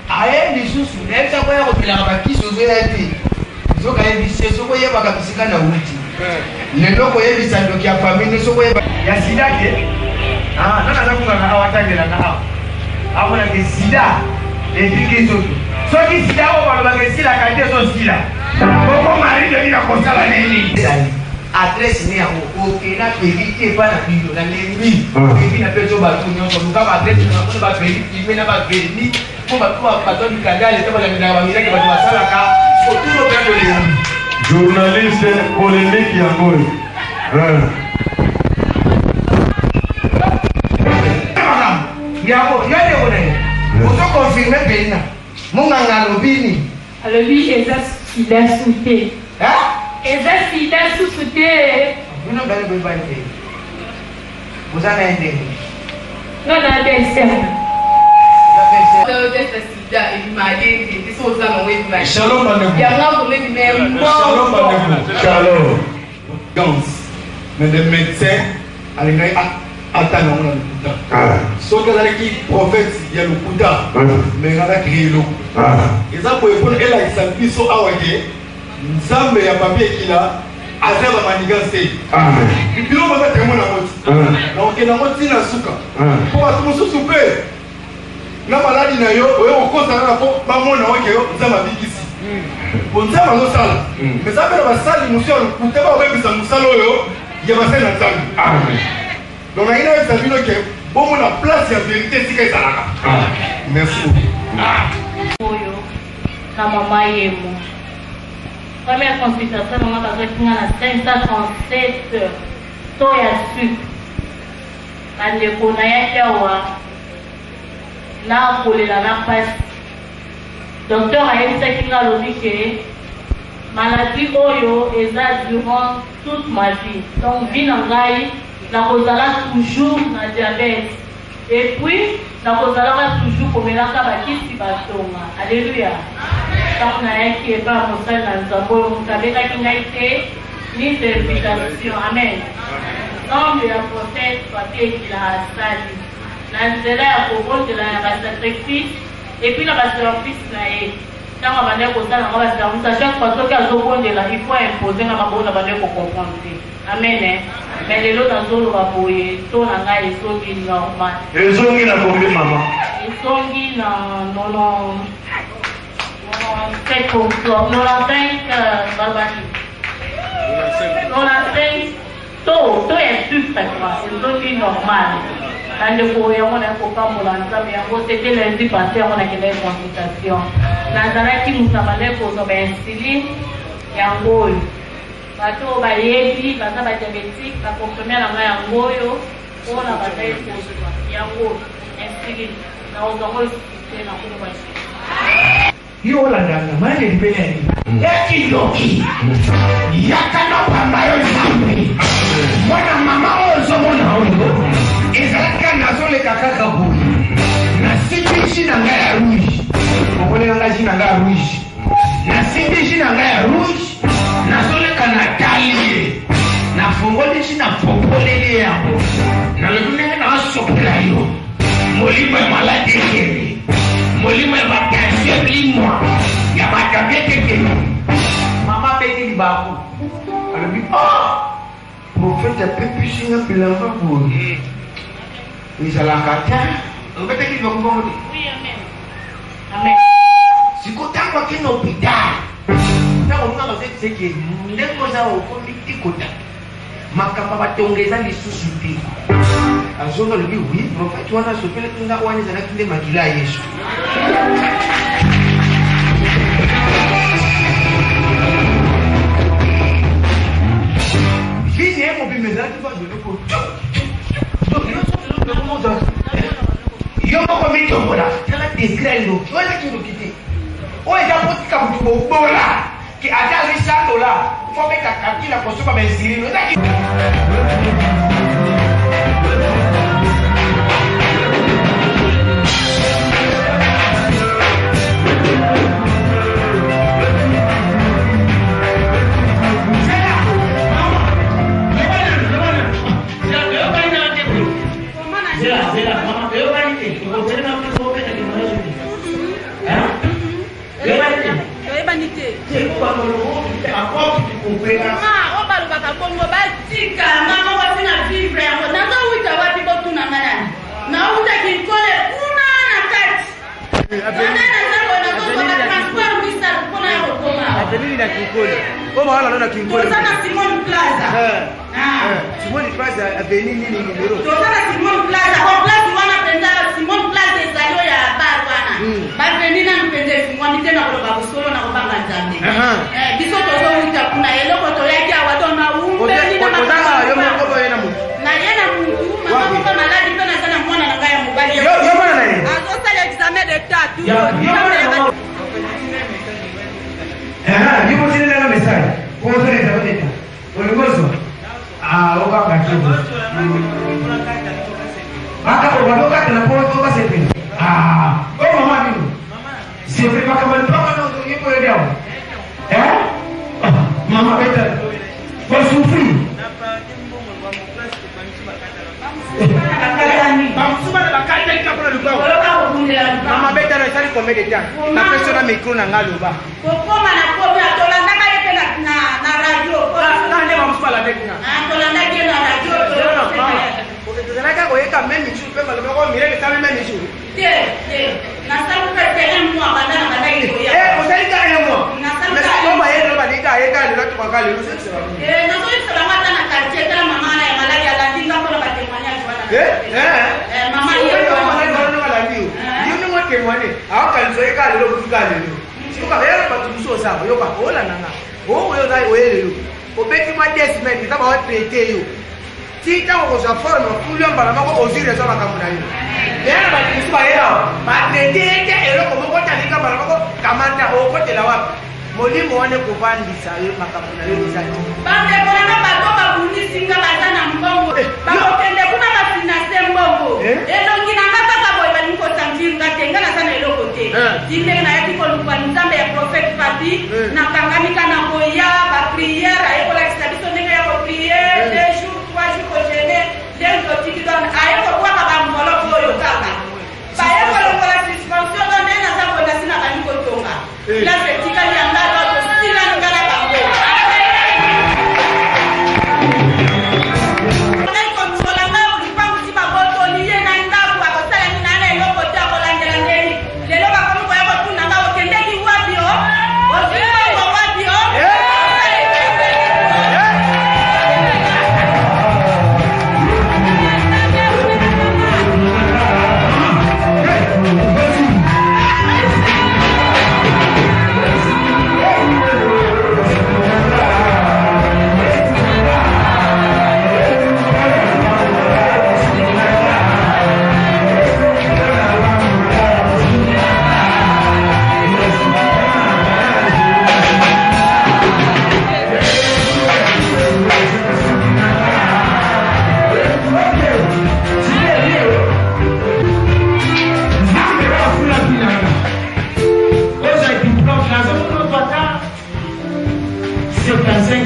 Aye lisusu nayebisa koya komelaka bakisi, ozoya te. Nzoka yebisi ye soki oyebaka bisika na wuti lelo koyebisa ndoki ya famille soki oyeba ya sida te. Nana aza kongaka awa, atangelaka awa, amonaka sida ebiki nzoto. Soki sida oyo balobaka esilaka te, ezosila koko mari doni na kosala nini? Ezali adresse ne yango okenda peli te epa na bino. Nalembi ebi na peso bato nyonso luka baadresse na bango, baveli filme na baveni mpo bato bato mikanda ya leta balandaka bamilaki bato basalaka oturo mpe tolembi. Journaliste, polémique yango oyo. Yango yo ndeko na ye ozoconfirme mpena monganga alobi nini? Alobi eza sida su te. Eza sida susu te. Bino bale boyebani te, oza na ye ndenge? Nga na belle-sœur. Sida ebima te te, so oza nango ebima. Shalom bandeko. Yango komebima. Shalom bandeko. Shalom. Danse. Mais le médecin alingaki atanga yango na lokuta. Soki azalaki prophète ya lokuta, mais azalaki eloko. Eza boye mpona elakisa biso awa ke Nzambe ya papier ekila. Aza ba manigance te. Biloko baza témoin na moti. Na okenda yango ntina suka. Mpo bato mosusu mpe na maladi na yo oyo kokosa kaka mpo bamona oke yo Nzambe abikisi. Mpo Nzambe azosala. Mais eza mpe na basali mosusu ya lokuta bakobebisa mosala oyo ya basali na Nzambe. Donc nalingi nayebisa bino ke bomona place ya verite esika ezalaka. Merci beaucoup. Oyo na mama yemo première consultation na nga bazwaki nga na 537 to ya sucre. Bandeko, nayaki awa na kolela na pasi. Docteur ayebisaki nga, alobi ke maladie oyo eza durant toute ma vie, donc vie na ngai nakozala toujours na diabète et puis nakozalaka toujours komelaka bakisi batonga. Alleluia. Ntango nayaki epai ya mosali na Nzambe oyo, moto abengaki ngai te ni invitation. Amen. Nzambe ya prophète Papi Ekila asali na nzela ya kobondela ya basacrifice et puis na baservice na ye. Ntango abandaki kosala nga baservice, à chaque fois soki azobondela il faut impose nga maboko, na bandaki kocomprendre te. Amen. Mais lelo nazoloba boye, to na ngai ezongi normal. Ezongi na combien, mama? Ezongi na 97, 95, babani 95 to ya sucre quoi, ezongi normal. Bandeko, yango naye kopambola Nzambe. Yango c'était lundi passé, yango nakendaki consultation, nazalaki moto abandaki kozwa bainsuline. Yango oyo bato oyo bayebi baza badiabétique, bacomprimé na ngai yango oyo mpona bazali kozwa yango insuline, nakozwa yango lisusu te na kombo ya Jésus. Yo olandanga mayele libele ya nini? Ekindoki yaka na pamba yo Nzambe. Mwana mama oyo ozomona oyo ezalaka, nazoleka kaka boye, nasimbi jus na ngai ya rouge, okolela ngai jus na ngai ya rouge, nasimbi jus na ngai ya rouge, nazoleka, natali ye, nafongoli jus, napopoleli ye yango, nalobi ndenge naasopela yo molimo ya maladi ekende, molimo ya batension limwa, ya badiabète ekende. Mama abeti libaku, alobi: "Oh, prophète apepisi nga bilamba boye, ezalaka te." Obetaki libaku bongo te? Oui, amen. Amen. Siko ntango akende hôpital, ntango nga bazekiseke ndenge oza okomi tikota makambo batonga eza lisusu te, azonga alobi: "Oui, prophète wana asopelaki nga wana, ezalaki nde makila ya Yesu." Vie na ye mobimba ezalaki babiloko. Yo moko mitombola, tala degré ya ndoki oyo. Ezaki ndoki te, oyo eza potika motu bobola ke ata azwi 100 $, fo beta calcul ya kosomba bainsuline. Ezaki Toyebani te. Oyo balobaka bongo batika nga moko mpina vivre yango. Nazowuta wapi? Botuna nga nani nautaki nkole kuna na kati wana naza boye, nazozwa batransport misalo mpona ya kokoma. Avenue na Kinkole oyo mawana na Kinkole. Toza na Simon Plaza. Simon Plaza, avenue nini, numero? Toza na Simon Plaza, o place wana mpenza Simon Plaza ezali oyo ya bar wana. Baveni nanu mpenza efungwami te. Na koloba bosolo, na kobanga Nzambe, biso tozowuta kuna, eloko toyaki awa to naumbeli na yo moko boye na motu? Na ye na mutu mama moko maladi, mpe naza na mwana na ngai ya mobali. Yo mwana na ye? Azosala examen d'état. Yo motinelanga message ozala examen d'état, olingi ozwa okanga te, bakatela mpo okasepela. O mama bino, c'est vrai, makambo mpaka yekoyebi awa. Mama beta osouffrir. Bamosusu bana bakataki kaka mpona lupango. Mama beta na esali combien de temps? Napesi na micro na nga, loba. Kokoma na komi, tolandaka ye mpe na radio. Nde bamosusu balandaki nga. Tolandaki ye na radio. Tozalaki koyeka meme jour mpe maloba ko miracle esali meme jour. Te te, nasali presque un mois banda na bandaki koya. Osali ka un mois? Nasali. Oyo bayeli balingi ka ayeka lelo tokaka lelo, ozokisa bango. Nazoyebisa bango ata na quartier, tala mama wana ya maladi alandi nga mpona batémoignage wana. Mama ye alandi yo, yo ndenge otémoigne, aokanisa ye ka lelo, okufi ka lelo. Yoka, yala bato mosusu oza yoka, olanda nga oyo oza oye lelo, obeti mwa 2 semaines, eza baotraite yo ti ntango kozwa forme, ofuli yo mbala moko, ozwi raison makambo na yo. Eya na bato mosusu baye awa, batraite ye te eloko moko te, alinga mbala moko kamata, okotela wapi? Molimo wana ekovandisa yo, makambo na yo eza te. Bandeko na nga, bato babundisi nga baza na mbongo, bakokende kuna bafinanse mbongo. Elongi na nga kaka boye, balingi kosentir nga te, nga naza na eloko te. Ti ndenge nayaki koluka Nzambe ya prophète Papi, nakangami ka na koya baprière, aye kolakisa biso ndenge ya koprier 2 jours, 3 jours, kojeûner ndenge totiki. Donc aye kobwaka baenveloppe oyo kaka baye kolongola suspension. Donc ndenge naza boye, nasi na bandi kotonga place etikali ya nga, donc tosilani nga na bango. Ngai kongola ngai lupangu ti babotoli ye na ndako, akosala nini? Ana eloko te, akolandela ndeni. Lelo bakomi koya kotuna nga: okendeki wapi? O ozwi mbongo wapi? O Nzambe afulaki na nga, ozwa diplôme, nazomona ata 75.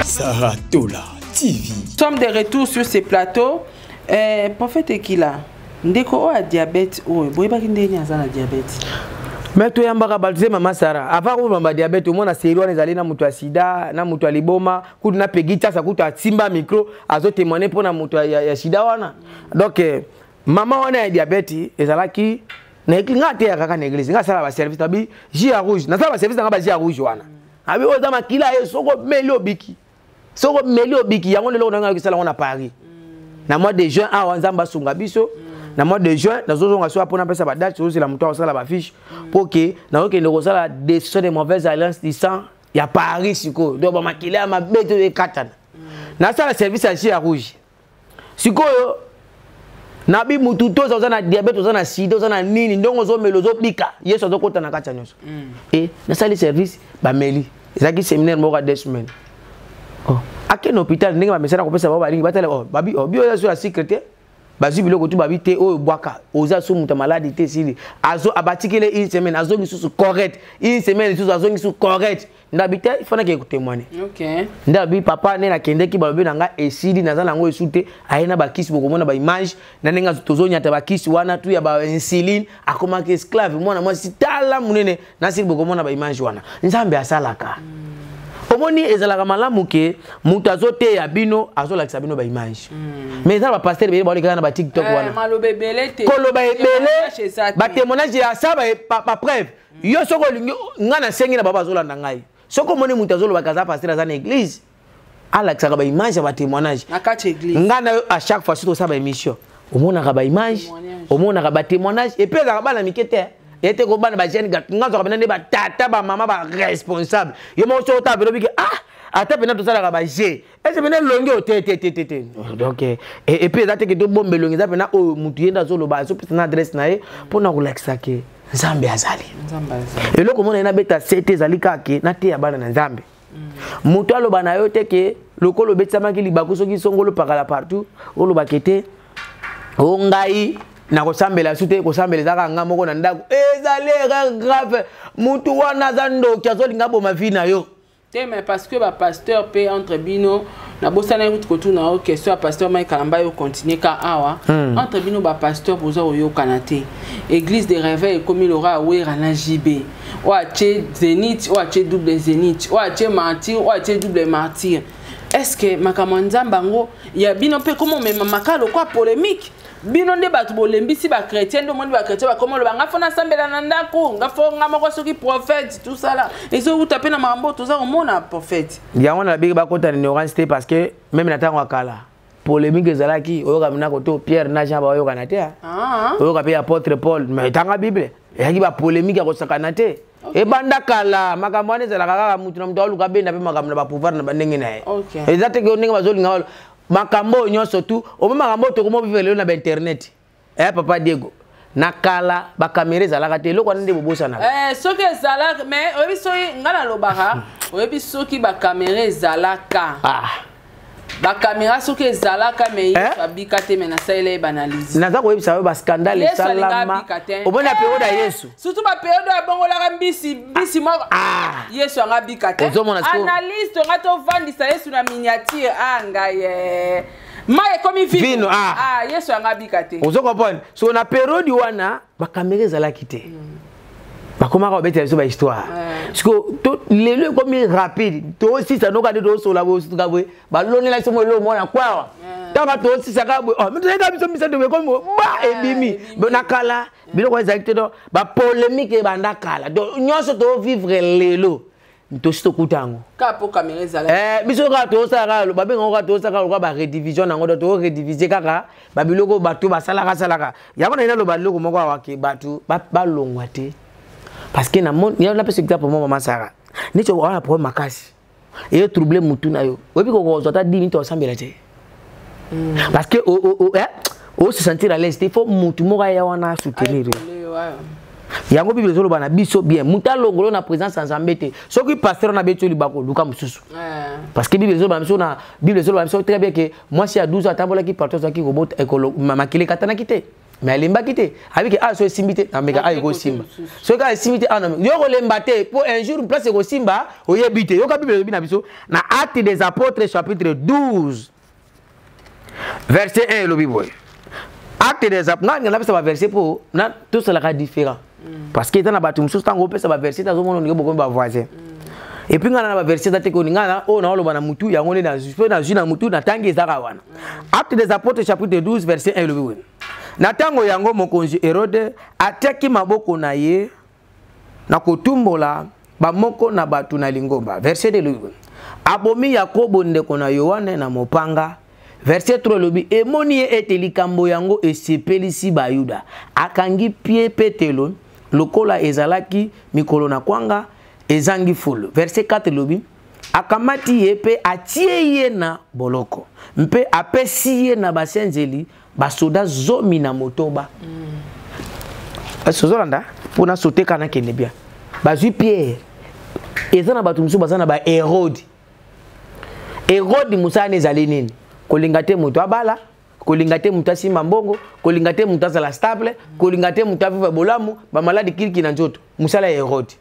Saratola TV. Nous sommes de retour sur ces plateaux. Prophète Ekila, ndeko oyo ya diabète oyo, boyebaki ndenge aza na diabète? Mais toyambaka bato te, mama Sara. Avant kobamba diabète, omona série wana ezali na moto ya sida, na moto ya liboma, kutu na Pegi Tiasa, kutu asimba micro, azotémoigne mpona moto ya sida wana. Donc mama wana ya diabète ezalaki na église. Nga ateyaka kaka na église, nga asala baservice nabi jus ya rouge, nasala baservice nanga bajus ya rouge wana, abi oyo eza makila ye, soko omeli obiki, soko omeli obiki. Yango lelo nanga kosala yango na Paris na mois de juin awa. Nzambe asunga biso, na mois de juin nazozonga so mpona apesa badate, tozozela moto akosala bafiche mpo ke nazokende kosala destruction de mauvaise alliance du sang ya Paris. Sikoyo donc bamakila ya mabe to ekatana, nasala service ya jus ya rouge. Sikoyo nabi mutu toza, oza na diabète, oza na sida, oza na nini, ndongo ozomela ozobika, Yesu azokota na kati ya nyonso. E nasali service, bameli, ezalaki séminaire moko ya 2 semaines. Oh. Akende hôpital, ndenge bamesana kopesa bao, balingi batala, oh, babi, oh, bi oyo azo ya sucre te, bazwi biloko tu, babi te, oyo bwaka, oza so moto ya maladi te, esili. Azo abatikele une semaine, azongi lisusu correct, une semaine lisusu azongi lisusu correct. Ndabi te, ifo nakende kotémoigne. Nde abi papa nde nakendeki, balobi na nga esili, naza nango esu te. Aye na bakisi, bokomona baimage na ndenge tozonyata bakisi wana tu ya bainsuline, akomaki esclave, mwana mwasi tala monene nasili, bokomona baimage wana. Nzambe asalaka. Omoni, ezalaka malamu ke moto azoteya bino, azolakisa bino baimage, mais eza na bapasteur ebele baolekaka na baTikTok wana. Maloba ebele te. Koloba ebele. Témoignage eza te. Batémoignage ya sa bapreuve. Yo soki olingi, ngai nasengi na bango bazolanda ngai, soki omoni moto azolobaka aza pasteur, aza na église, alakisaka baimage ya batémoignage. Na kati ya église. Ngai na yo, à chaque fois soki tosala baémission, omonaka baimage, omonaka batémoignage. Et puis ezalaka bana mike te, ye te kobana bajeune, nga azwaka pena nde batata, bamama, baresponsable. Yo moko soki otala pena, obike ah, ata pena tosalaka baje ese pena elongi oyo te te te te te. Donc et puis eza te ke tobomba elongi, eza pena oyo motu ye nde azoloba, azopesa na adresse na ye mpona kolakisa ke Nzambe azali. Nzambe azali. Eloko mona ye nabeta se te, ezali kaka ke nateya bana na Nzambe. Moto aloba na yo te ke lokola obetisamaki libaku soki songolo pakala partout, olobaka te o ngai nakosambela su te, kosambela eza kaka nga moko na ndako. Ezali erreur grave. Mutu wana aza ndoki, azolinga boma vie na yo. Te, mais parce que ba pasteur pe entre bino nabosanaki kutu kotuna yo question ya pasteur Mike Kalamba, yo continue ka awa. Entre bino ba pasteur boza koyokana te. Église de réveil ekomi lora awera na JB, oyo atie zénith, oyo atie double zénith, oyo atie martyr, oyo atie double martyr. Est ce que makambo ya Nzambe yango ya bino mpe koma omema makala lokwa polémique? Bino nde bato bolembisi bachrétien, nde omoni bachrétien bakoma oloba: "Nga fo nasambela na ndako, nga fo nga moko soki prophète." Tout ça là ezowuta mpe na makambo oyo toza komona, prophète. Yango nalobiki bakota na ignorance te, parce que même na ntango ya kala polémique ezalaki. Oyoka mina koto Pierre na Jean baoyokana te. Oyoka mpe apôtre Paul, mais etanga Bible eyaki bapolémique ya kosakana te. Ebanda kala. Makambo wana ezalaka kaka mutu na mutu aluka benda mpe makambo na bapouvoir na bandenge na ye. Eza te ke ndenge bazolinga makambo oyo nyonso tu omo makambo oyo tokoma vivre lelo na bainternet. Eh, papa Diego, na kala bakamera ezalaka te. Eloko wana nde bobosanaka. Eh, soki ezalaka, mais oyebi, soki ngai nalobaka, oyebi, soki bakamera ezalaka, bakamera soki ezalaka, mais Yesu abika te, mais nasalela ye baanalyse. Naza koyebisa yo, bascandale esalama. Omoni na periode ya Yesu. Surtout baperiode oyo abongolaka mbisi, mbisi moko. Yesu anga abika te. Analyse tonga tovandisa Yesu na miniature. A ngai ye mai ekomi vino. Ah. Yesu anga abika te. Ozo comprendre? So na periode wana bakamera ezalaki te. Bakomaka babetela biso bahistoire. Siko lelo ekomi rapide. Tosisa noka nde tosola bosuka boye, balonela biso mo eloko mwana kwawa. Ntango tosisaka boye, toyeka biso misato, ekomi ba ebimi. Na kala biloko ezalaki te. Donc bapolémique ebanda kala. Donc nyonso tovivre lelo, tosi tokuta yango. Biso kaka tosala kaka, babengango kaka, tosala kaka lokola baredivision yango. Donc toredivise kaka babiloko bato basalaka salaka yango. Na ye naloba eloko moko awa ke bato balongwa te, parce que napesa exemple mo. Mama Sara, neti wana problème makasi eyo trouble mutu na yo, oyebi kokozwa ata 10 minutes osambela te, parce que ose sentir à l'aise te. Il faut mutu moko aya wana soutenir yo. Yango Bible ezoloba na biso bien: mutu alongolo na présence ya Nzambe te. Soki pasteur na beti yo libako, luka mosusu, parce que Bible ezoloba biso, na Bible ezoloba biso très bien ke mwasi ya 12 ans atambolaki partout, azwaki kobota, makili ekatanaki te, mais alembaki te. Ayebiki a so esimbi te, nameka a ekosimba. Soki kaka esimbi te, a yo kolemba te, po un jour place ekosimba, oyebi te. Yoka Bible elobi na biso na Acte des Apôtres chapitre 12 verset 1, elobi boye. Acte des Apôtres, ngai napesa baverset mpo tosalaka différent, parce que eza na bato mosusu, ntango opesa baverset, azomona ndenge bokomi bavoisin. Et puis ngai na baverset eza te koni ngai oyo naoloba na mutu yango nde mpe nazwi na mutu natangi, ezaka wana. Acte des Apôtres chapitre 12 verset 1 elobi boye: Na ntango yango mokonzi Herode atiaki maboko na ye na kotumbola bamoko na bato na lingomba. Verset 2 elobi boye: Abomi Yakobo ndeko na Yohane na mopanga. Verset 3 elobi: Emoni ye ete likambo yango esepelisi Bayuda, akangi pie Petelo. Lokola ezalaki mikolo na kwanga ezangi fulu. Verset 4 elobi: Akamati ye mpe atie ye na boloko mpe apesi ye na basenzeli basoda 16. Ozolanda? Mpona soteka nakende bien. Bazwi Pierre. Eza na bato mosusu baza na baherode. Herode mosala na ezali nini? Kolinga te moto abala, kolinga te moto asimba mbongo, kolinga te moto azala stable, kolinga te moto aviva bolamu, bamaladi kiliki na nzoto. Mosala ya Herode.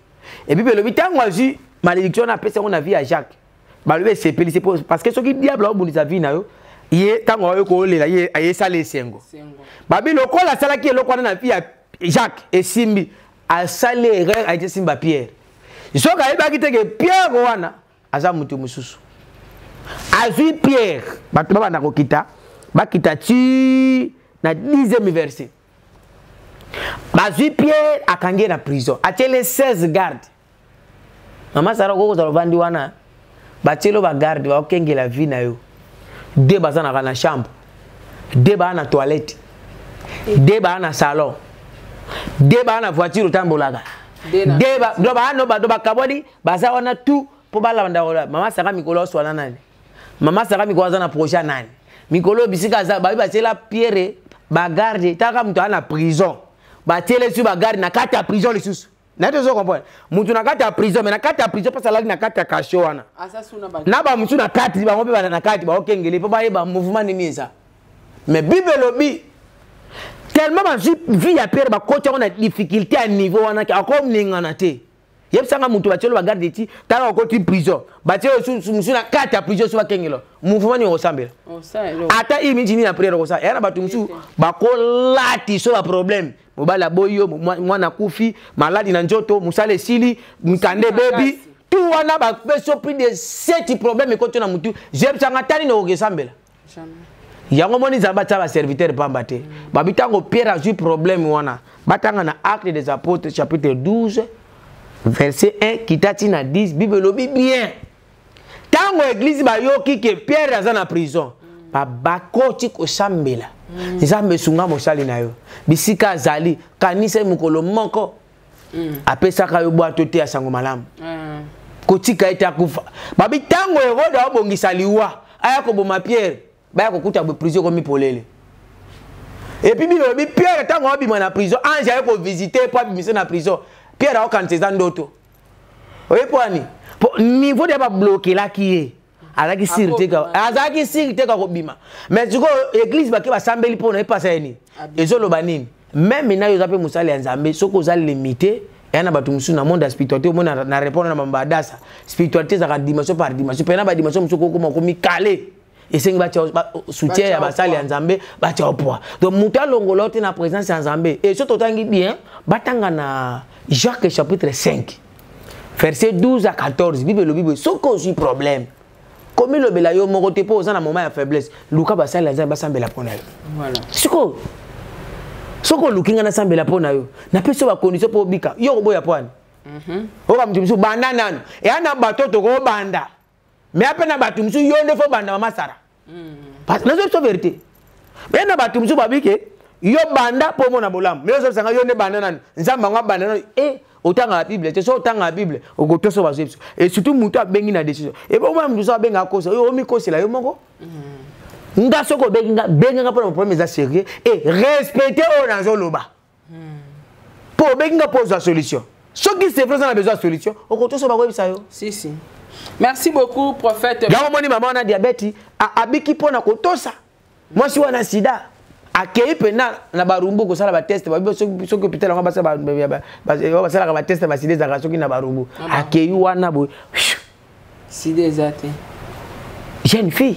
Et puis elobi ntango azwi malédiction wana, apesi yango na vie ya Jacques. Balobi esepelisi, parce que soki diable aobundisa vie na yo, ye ntango aoyo koolela ye, ayesala esengo. Babi lokola asalaki eloko wana na vie ya Jacques, esimbi, asali erreur, ayeti esimba Pierre. Soki ayebaki te ke Pierre wana aza moto mosusu. Azwi Pierre, bato babanda kokita, bakita ti na 10e verset. Bazwi Pierre, akangi ye na prison, atiele 16 garde. Mama Sara, okoki kozala ovandi wana, batieli bagarde, bakokengela vie na yo. De baza naka na chambre, de baa na toilette, de baa na salon, de baa na voiture otambolaka, de baa no bato bakabwani, baza wana tout mpo balanda. Mama Sara, mikolo oswana nani? Mama Sara, mikolo aza na projet ya nani? Mikolo bisika aza, babi batiela Pierre bagarde. Taka moto aza na prison, batiele su bagarde na kati ya prison lisusu. Naye tozo comprendre mutu na kati ya prison, mais na kati ya prison mpasi alali na kati ya cachot wana na bamosusu na kati, bango mpe bana na kati baokengeli mpo bayeba mouvement nini eza. Mais Bible elobi tellement bazwi vie ya Pierre, bakoti yango na difficulté ya niveau wana, akoningana te. Yebisa nga mutu batielo ba garde ti tala okoti prison. Batielo musu na kati ya prison so bakengelo. Mouvement ni okosambela. Ata une minute ni na prière okosala. Eya na bato mosusu bakolati so ba problème. Mobali aboyi yo, mwana akufi, maladi na nzoto, mosala esili, mikanda ebebi. Tout wana bapesi yo plus de 7 problème ekoti yo na mutu. Yebisa nga tani na okosambela. Yango moni Nzambe atia ba serviteur pamba te. Babi tango Pierre azui problème wana, batanga na Actes des Apôtres chapitre 12 verset 1 kita ti na 10, Bible elobi bien. Tango église bayoki ke Pierre aza na prison, bakoti kosambela. Nzambe sunga mosali na yo. Bisika azali, kanisa ye mokolo moko. Apesaka yo bwato te ya sango malamu. Kotika ete akufa. Babi tango Herode abongisa liwa, aya koboma Pierre, baya kokuta boye prison ekomi polele. Et puis Bible elobi Pierre tango abima na prison, ange aye ko visiter po abimisa na prison. Pierre aokanisa eza ndoto. Oye po ani? Po niveau de ba bloquelaki ye. Azalaki sûr te ka, azalaki sûr te ka kobima. Mais sikoyo église bake basambeli po na ye pasa ye nini? Ezoloba nini? Même na yo oza pe mosali ya Nzambe, soki oza limité, eya na bato mosusu na monde ya spiritualité, omoni na répondre na mambo ya dasa. Spiritualité ezalaka dimension par dimension. Pe na ba dimension mosusu okokoma okomi calé. Esengi batia soutien ya basali ya Nzambe, batia au poids. Donc moto alongola te na présence ya Nzambe. Et soki totangi bien, batanga na Jacques chapitre 5. Verset 12 à 14, Bible elobi boye, soki ozwi problème, komilobela yo moko te po oza na moment ya faiblesse, luka basali ya Nzambe basambela mpo na yo. Sikoyo, soki oluki nga nasambela mpo na yo, napesi yo ba condition mpo obika, yo okoboya mpo wani? Oyoka moto mosusu, banda nanu. Eya na bato tokobanda. Mais ape na bato mosusu, yo nde fo banda mama Sara. Parce que nazo biso vérité. Mais na bato mosusu babike, yo banda mpo omona bolamu. Mais ozo bisanga yo nde banda nanu. Nzambe yango abanda nanu. Eh, otanga la Bible te, so otanga la Bible, okotoso bazo biso. Et surtout moto abengi na décision. Et bon, moi moto abenga akosa, yo omikosela yo moko. Nga soko obengi nga, benga nga mpona problème eza sérieux et respecter oyo nazoloba. Po obengi nga mpo ozwa solution. Soki c'est vrai oza na besoin ya solution, okotoso bakoyebisa yo. Si, si. Merci beaucoup prophète. Yango moni mama wana diabète, abiki mpo na kotosa. Mwasi wana sida akei pena na barumbu kosala ba test, ba soki soki hôpital yango basala ba, ba, ba, ba, basalaka ba test ba sida ezalaka soki na barumbu. Akei wana boye. Sida eza te. Jeune fille.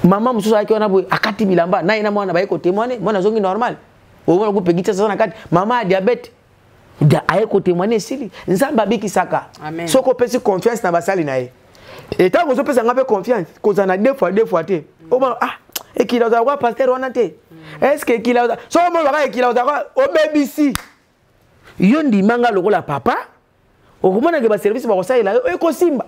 Mama mosusu ayaki wana boye, akati bilamba, na ye na mwana baye ko témoigner, mwana azongi normal. Omona ko pekisa sasa na kati, mama ya diabète. Da aye ko témoigner esili. Nzambe abikisaka. Amen. Soki opesi confiance na basali na ye. Et tango ozopesa nga pe confiance, kozala na deux fois, deux fois te. Omona, ah, ekila ozala kwa pasteur wana te. Est-ce que ekila ozala, soki omona baka ekila ozala kwa, obebisi. Yo ndima nga lokola papa, okomona ke ba service bakosalela yo, ekosimba.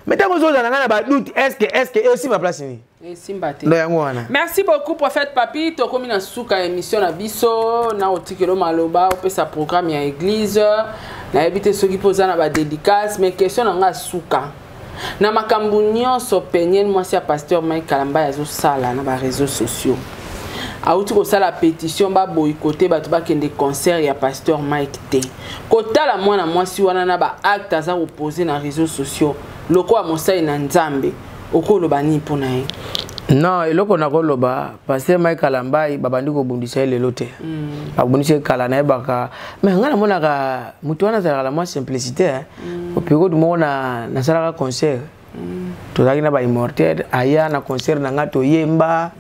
Mais tango ozozala nga na ba doute, est-ce que, est-ce que, esimba place nini? Esimba te. Ndo yango wana. Merci beaucoup prophète Papi, tokomi na suka ya émission na biso, na otikelo maloba, opesa programme ya église. Nayebi te soki poza na ba dédicace, mais question na nga suka. Na makambo nyonso Peniel mwasi ya pasteur Mike Kalambay azosala na ba réseaux sociaux. Auti kosala pétition ba boycotter bato bakende concert ya pasteur Mike te. Kotala mwana mwasi wana na ba acte aza koposer na réseaux sociaux lokola mosali na Nzambe, okoloba nini mpo na ye? Non, eloko nakoloba, pasteur Mike Kalambay babandi kobundisa ye lelo te. Babundisa ye kala nayebaka. Mais nga namonaka moto wana azalaka na mwa simplicité, hein. Période moko nasalaka concert. Tozalaki na ba immortel, aya na concert na nga toyemba.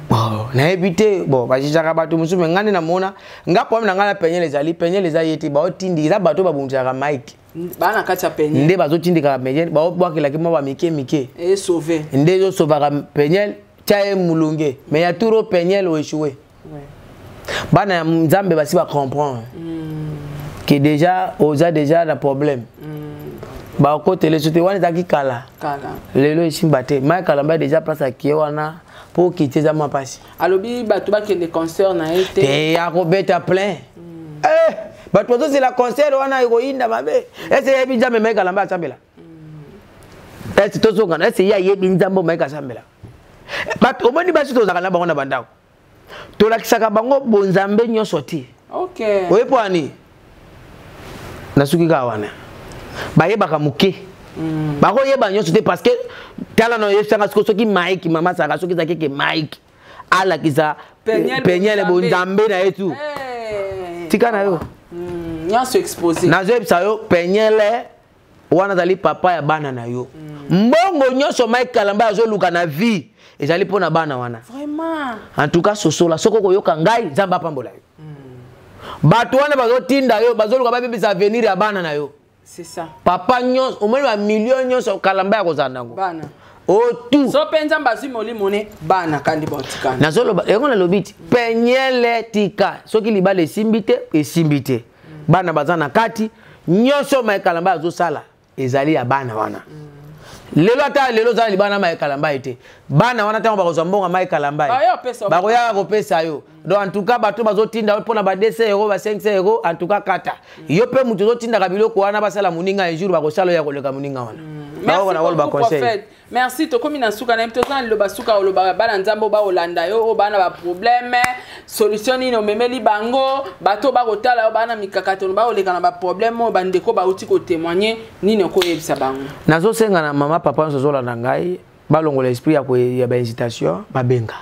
Bon, nayebi te, bon, bajijaka bato mosusu, mais nga nde namona, nga problème na nga na Peniel ezali, Peniel eza ye te, baotindi, eza bato babundisaka Mike. Ba na kati ya Peniel. Nde bazotindikaka Peniel, baobwakelaki mwa ba mike mike. E sauver. Nde ezosovaka Peniel, tia ye mulunge. Mais ya turo Peniel o échoué. Bana ya Nzambe basi ba comprendre. Que déjà, oza déjà na problème. Ba okotele sote wana ezalaki kala. Kala. Lelo esimba te. Mike Kalambay déjà place akie wana po okiti eza mwa pasi. Alobi bato bakende concert na ye te. Te akobeta plein. Bato bazozela concert wana ekoyinda mabe. Ese yebi Nzambe Mike Kalambay asambela? Ese tozongana, ese ye ayebi Nzambe Mike asambela? Bato omoni basi tozalaka na bango na bandako. Tolakisaka bango bonzambe nyonso te. Oye po ani? Nasuki kaka wana. Bayebaka moke. Bakoyeba nyonso te parce que tala na oyebisanga sikoyo soki Mike, mama Sara, soki ezalaki ke Mike alakisa Peniel Peniel bonzambe. bonzambe na ye tu. Tika na yo. Nyonso exposé. Nazoyebisa yo Peniele wana azali papa ya bana na yo. Mbongo nyonso Mike Kalamba azoluka na vie ezali mpo na bana wana. Vraiment. En tout cas sosola soki okoyoka ngai Nzambe apambola yo. Bato wana bazotinda yo bazoluka babebisa avenir ya bana na yo. C'est ça. Papa nyonso omoni ba million nyonso Kalamba ya kozala nango. Bana. Otu. So mpe Nzambe azwi molimo ne bana kandi baotikana. Nazoloba yango nalobi ti Peniele tika soki libala esimbi te esimbi te. Bana baza na kati nyonso Mike Kalamba azosala ezali ya bana wana. Lelo ata lelo ozala libala na Mike Kalamba te. Bana wana ntango bakozwa mbongo ya Mike Kalamba bakoyaka kopesa yo. Donc en tout cas bato bazotinda yo mpona ba 200 euros ba 500 euros en tout cas kata. Yo mpe moto ozotindaka biloko wana basala moninga un jour bakosala yo ya koleka moninga wana. Merci beaucoup, prophète. Merci, tokomi na suka na toza na liloba suka oloba bana nzambe baolanda yo oyo bana ba problème solution nini omemeli bango bato bakotala yo bana mikakatano baoleka na ba problème oyo bandeko bauti kotémoigner nini okoyebisa bango. Nazosenga na mama papa nyonso ozolanda ngai balongola esprit ya ba hésitation babenga.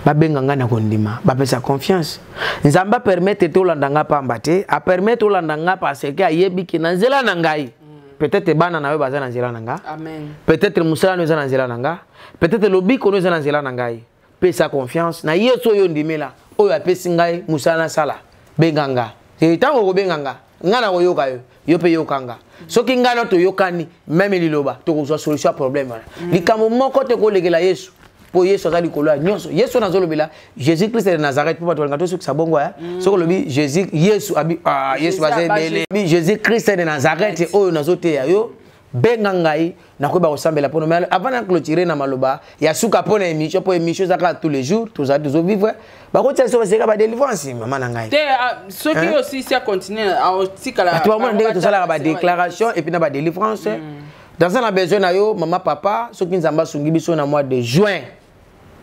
Babenga ngai na kondima bapesa confiance. Nzambe apermettre tolanda ngai pamba te, apermettre tolanda ngai parce que ayebi ke na nzela na ngai. Peut-être bana na yo baza na nzela na nga. Amen. Peut-être musala no eza na nzela na nga. Peut-être lobiko no eza na nzela na ngai. Pesa confiance na Yesu oyo ndimela oyo apesi ngai musala na sala. Benga nga. E tango kobenga nga, nga na koyoka yo, yo pe yoka nga. Soki nga na toyokani même liloba tokozwa solution ya problème wana. Likambo moko te kolekela Yesu. Po Yesu azali likolo ya nyonso. Yesu nazolobela Jésus Christ de Nazareth po bato balinga tosukisa bongo ya. Soki olobi Jésus Yesu abi ah Yesu baza ebele. Jésus Christ de Nazareth oyo nazoteya yo benga ngai nakoyeba kosambela mpono. Mais avant na clôturer na maloba ya suka mpo na émission, mpo émission ezaka tous les jours tozali tozovivre bakotia biso baseka ba délivrance mama na ngai. Te soki aussi si a continuer aotikala bato bamona ndenge tosalaka ba déclaration et puis na ba délivrance. Dans un besoin na yo mama papa soki Nzambe asungi biso na mois de juin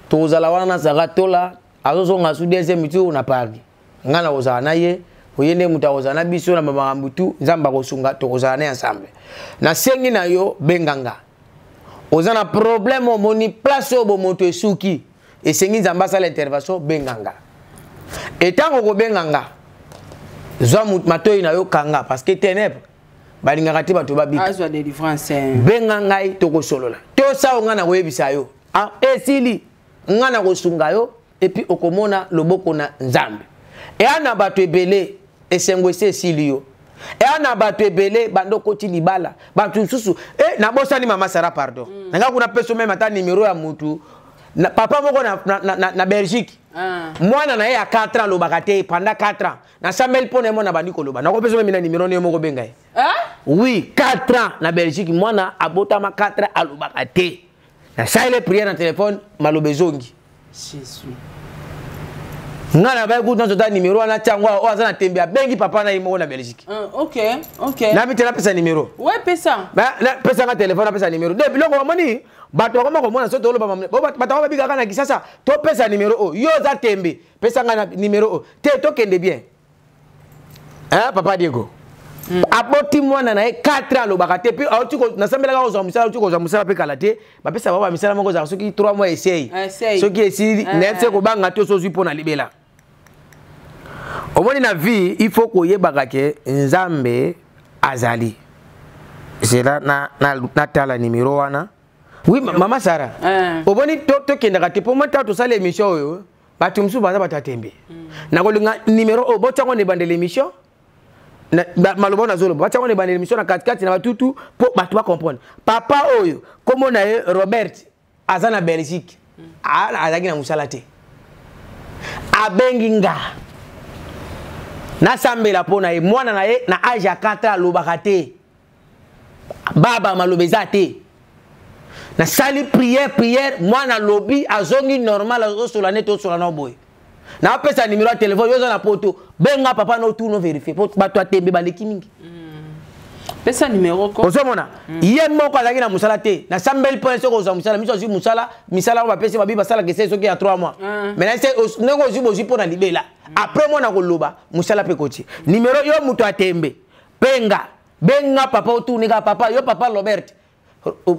tozala wana na Zara Tola azozonga su deuxième tour na Paris. Nga na kozala na ye oye nde moto akozala na biso na makambo tu Nzambe akosunga tokozala na ensemble. Nasengi na yo benga nga. Oza na problème omoni place oyo bomoto esuki esengi Nzambe asala intervention benga nga. Etango kobenga nga zwa matoyi na yo kanga parce que ténèbres balingaka te bato babika. Azwa délivrance. Benga ngai tokosolola. Tosa nga na koyebisa yo. Ah esili nga na kosunga yo et puis okomona loboko na Nzambe. E ana bato ebele esengo esi esili yo. E ana bato ebele bando koti libala bato mosusu e nabosani mama Sarah pardon. Nanga kuna peso même ata numéro ya mutu na papa moko na Belgique. Mwana na ye ya 4 ans lobaka te pendant 4 ans. Na Samuel pona mwana bandi koloba. Na kopesa même na numéro ne moko benga ye. Hein? Oui, 4 ans na Belgique mwana abotama 4 ans alobaka te. Na sale prière na téléphone malobezongi. Jésus. Nga na bayi kutu nzota numéro wana tiango oyo aza na tembe abengi papa na ye moko na Belgique. OK, OK. Na bitela pesa numéro. Ouais, pesa. Ba na pesa nga téléphone na pesa numéro. De biloko bamoni bato bakoma komona soto oloba mamne. Bo bato bakoma bika na Kisasa to pesa numéro o. Yo za tembe pesa nga na numéro o. Te to kende bien. Hein papa Diego. Aboti mwana na ye 4 ans alobaka te puis auti ko nasambelaka kozwa mosala auti kozwa mosala mpe kala te bapesa bango bamisala moko ezalaka soki 3 mois esei soki esili nayebi se kobanga te ozwi mpo na libela omoni na vie il faut koyebaka ke Nzambe azali zela natala numéro wana. Oui mama Sarah oboni tokendaka te mpo mwa ntango tosala émission oyo bato mosusu baza bato ya tembe nakolinga numéro oyo botiango na ebandela émission maloba nazoloba batiango na ebandela émission na katikati na batutu mpo bato bacomprendre. Papa oyo kombo na ye Robert aza na Belgique azalaki na mosala te abengi nga nasambela mpo na ye mwana na ye na age ya 4 ans alobaka te baba maloba eza te nasali prière prière mwana alobi azongi normal azosola neti osola na boye napesa numéro ya téléphone yo oza na poto benga papa no tourno vérifier po bato ya tembe baleki mingi. Pesa numéro ko ozomona ye moko azalaki na mosala te nasambeli mpo soki ozwa mosala miso azwi mosala misala oyo bapesi babi basalaka ese soki ya 3 mois mais ndenge ozwi bozwi mpo na libela après mwana koloba mosala mpe koti numéro yo moto ya tembe benga benga papa otourne kaka papa yo papa Robert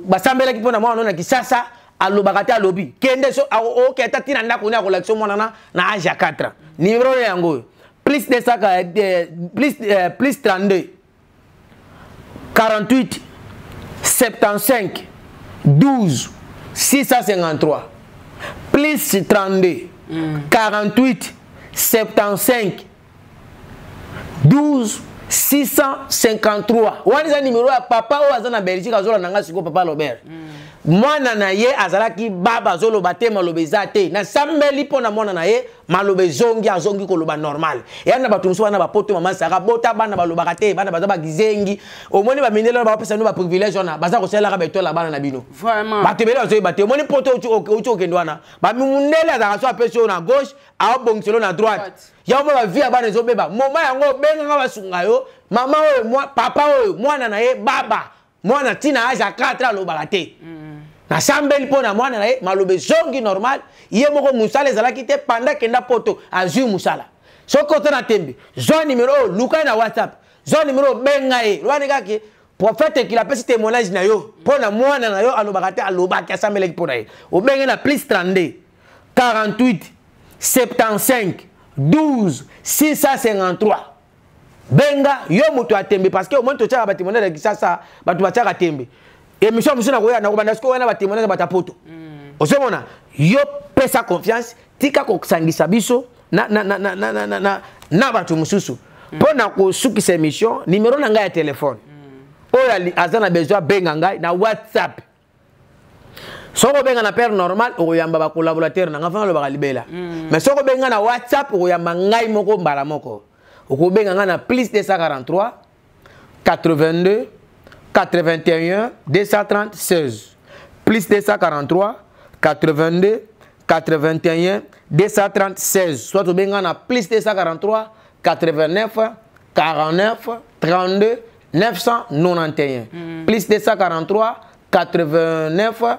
basambelaki mpo na mwana na Kisasa alobaka te alobi kende so oketa tina ndako ne akolakisa mwana na age ya 4 ans numéro yango oyo. Plus 200, plus, plus 32 48 75 12 653. Plus 32 48 75 12 653. Wana eza nimero ya papa oyo aza na Belgique, azolanda nga sikoyo, papa Robert. Mwana na ye azalaki baba, azoloba te, maloba eza te. Nasambeli mpo na mwana na ye, maloba ezongi, azongi koloba normal. Eya na bato mosusu wana bapoto, mama Sara, bota bana balobaka te, bana baza bagizengi. Omoni bamindele wana bapesa bino baprivilège wana, baza kosalelaka baetoile bana na bino. Bato ebele bazoyeba te. Omoni poto outi okende wana, bamindele azalaka so apesi oyo na gauche, aobongiselo na droite. Yango mwa bavie ya bana ezobeba. Moma yango obengaka basunga yo, mama oyo, papa oyo, mwana na ye baba, mwana ntina age ya 4 alobaka te. Nasambeli mpo na mwana na ye, maloba ezongi normal. Ye moko mosala ezalaki te, panda kenda poto azwi mosala. Soki oza na tembe, zwa nimero oyo, luka ye na WhatsApp, zwa nimero oyo, benga ye, loba ndenge kaka prophète Ekila apesi témoignage na yo mpo na mwana na yo alobaka te, alobaki, asambelaki mpo na ye. Obenge na plus 32 48 75 12 653. Benga yo moto ya tembe, parce que omoni totiaka batémoignage ya Kisasa, bato batiaka tembe. Émission mosusu nakoya nakobanda sikoyo wana batémoignage ya bato ya poto. Ozomona, yo pesa confiance, tika kosangisa biso na, na, na, na, na, na, na, na bato mosusu. Mpo na kosukisa émission, nimero na ngai ya telefone oyo aza na besoin abenga ngai na WhatsApp. Soki obenga na père normal, okoyamba bacollaborateur na ngai, fana alobaka libela. Mais soki obenga na WhatsApp, okoyamba ngai moko mbala moko. Okobenga ngai na plus 243 82 81 230 16. Plus 243 82 81 230 16. Soit obenga na plus 243 89 49 32 991. Plus 243 89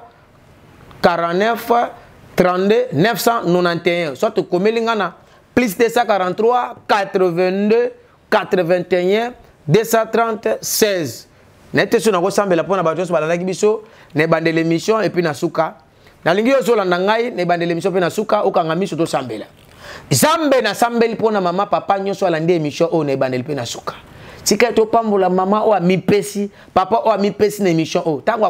49 32 991. Soit okomeli nga na plus 243 82 81 230 16. Nete so nakosambela mpona bato nyonso balandaki biso na ebandela émission et puis na suka. Nalingi yo ozolanda ngai na ebandela émission mpe na suka, okanga miso, tosambela. Nzambe, nasambeli mpona mama, papa nyonso alandi émission oyo na ebandeli mpe na suka. Tika ete opambola mama oyo amipesi, papa oyo amipesi na émission oyo. Ntango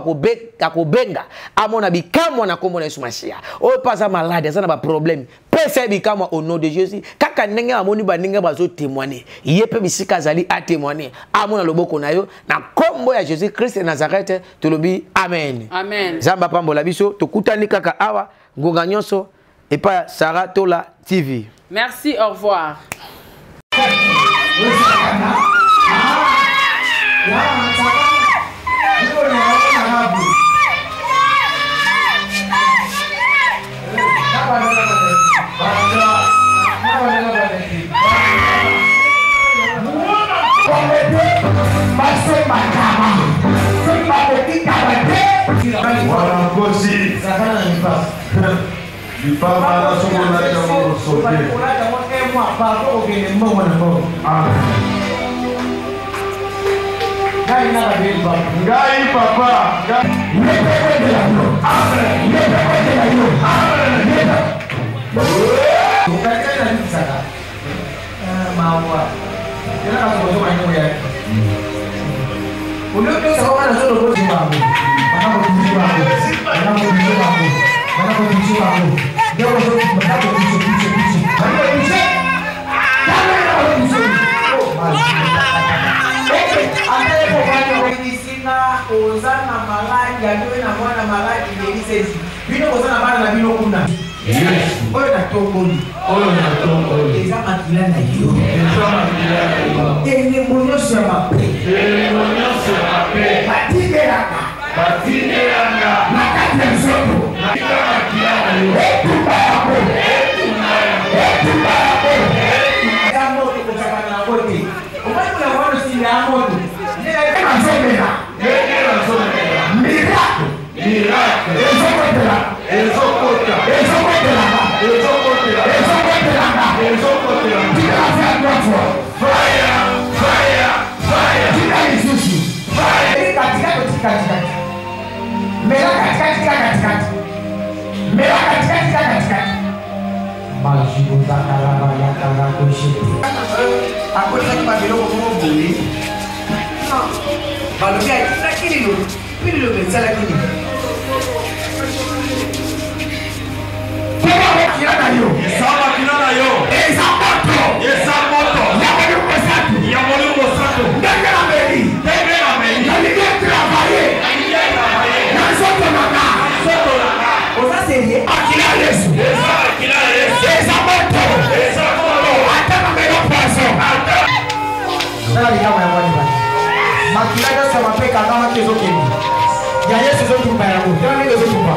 akobenga, amona bikamwa na nkombo na Yesu Masiya. Oyo mpe aza malade, aza na baproblème, pesa ye bikamwa au nom de Jésus. Kaka ndenge amoni baninga bazotémoigne, ye mpe bisika azali atémoigne, amona loboko na yo na nkombo ya Jésus Christ de Nazareth. Tolobi amen. Amen. Nzambe apambola biso. Tokutani kaka awa ngonga nyonso epai ya Sara Tola TV. Merci, au revoir. Nkosi lipamba nasokolaka mokosote. Ngai papa. Oza na maladi adoe na mwana maladi delisezi bino boza na bana na bino kuna. Oyo natomboli eza makila na yo, elembo nyonso ya mabe batindelaka na kati ya nzoto, etumba yango, etumba yango eza moto, kozaka na yango te. Omoni molako wana osila ya moto nazomela miracle ezokotela, ezokotelaka, ezokotelaka. Tika faya trois fois, tika lisusu katikati, katikati, mela katikati, tika katikati, mela katikati, tika katikati. Akotisaki babiloko moko boye. Balobi atindaki liloba mpe liloba esalaki nini? Makila na yo. Eza makila na yo. Eza moto. Eza moto. Ya Molimo Mosantu. Ya Molimo Mosantu. Ndenge na meli. Ndenge na meli. Nalingi travailler. Nalingi travailler. Na nzoto na nga. Na nzoto na nga. Oza serieux? Makila ya Yesu. Eza makila ya Yesu. Eza moto. Eza moto. Ata na melo poison. Ata. Tala likambo yango wana ebandi. Makila nyonso ya mabe ekangamaki ezokende. Ya Yesu ezotumba yango. Tala ndenge ezotumba.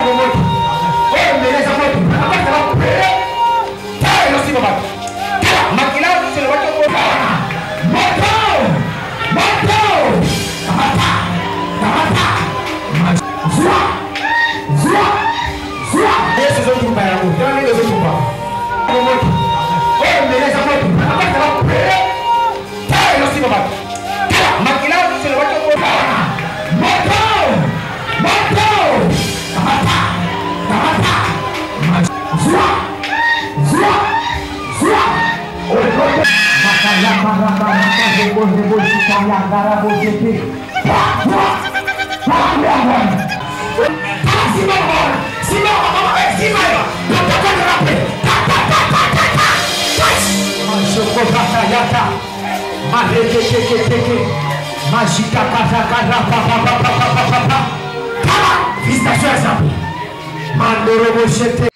Moto. Oyo mbele eza moto. Akataka pere. Tala ezosimba bato. Tala makila nyonso elobaki okotala. Moto. Moto. Kamata. Kamata. Zwa. Zwa. Zwa. Yesu ezotumba yango. Tala ndenge ezotumba. Moto. Oyo mbele eza moto. Akataka pere. Tala ezosimba bato. Tala makila nyonso elobaki okotala. Moto. Moto. Kamata. Kamata. Zwa. Zwa. Zwa. Visitation ya Nzambe. Mandoroboshete.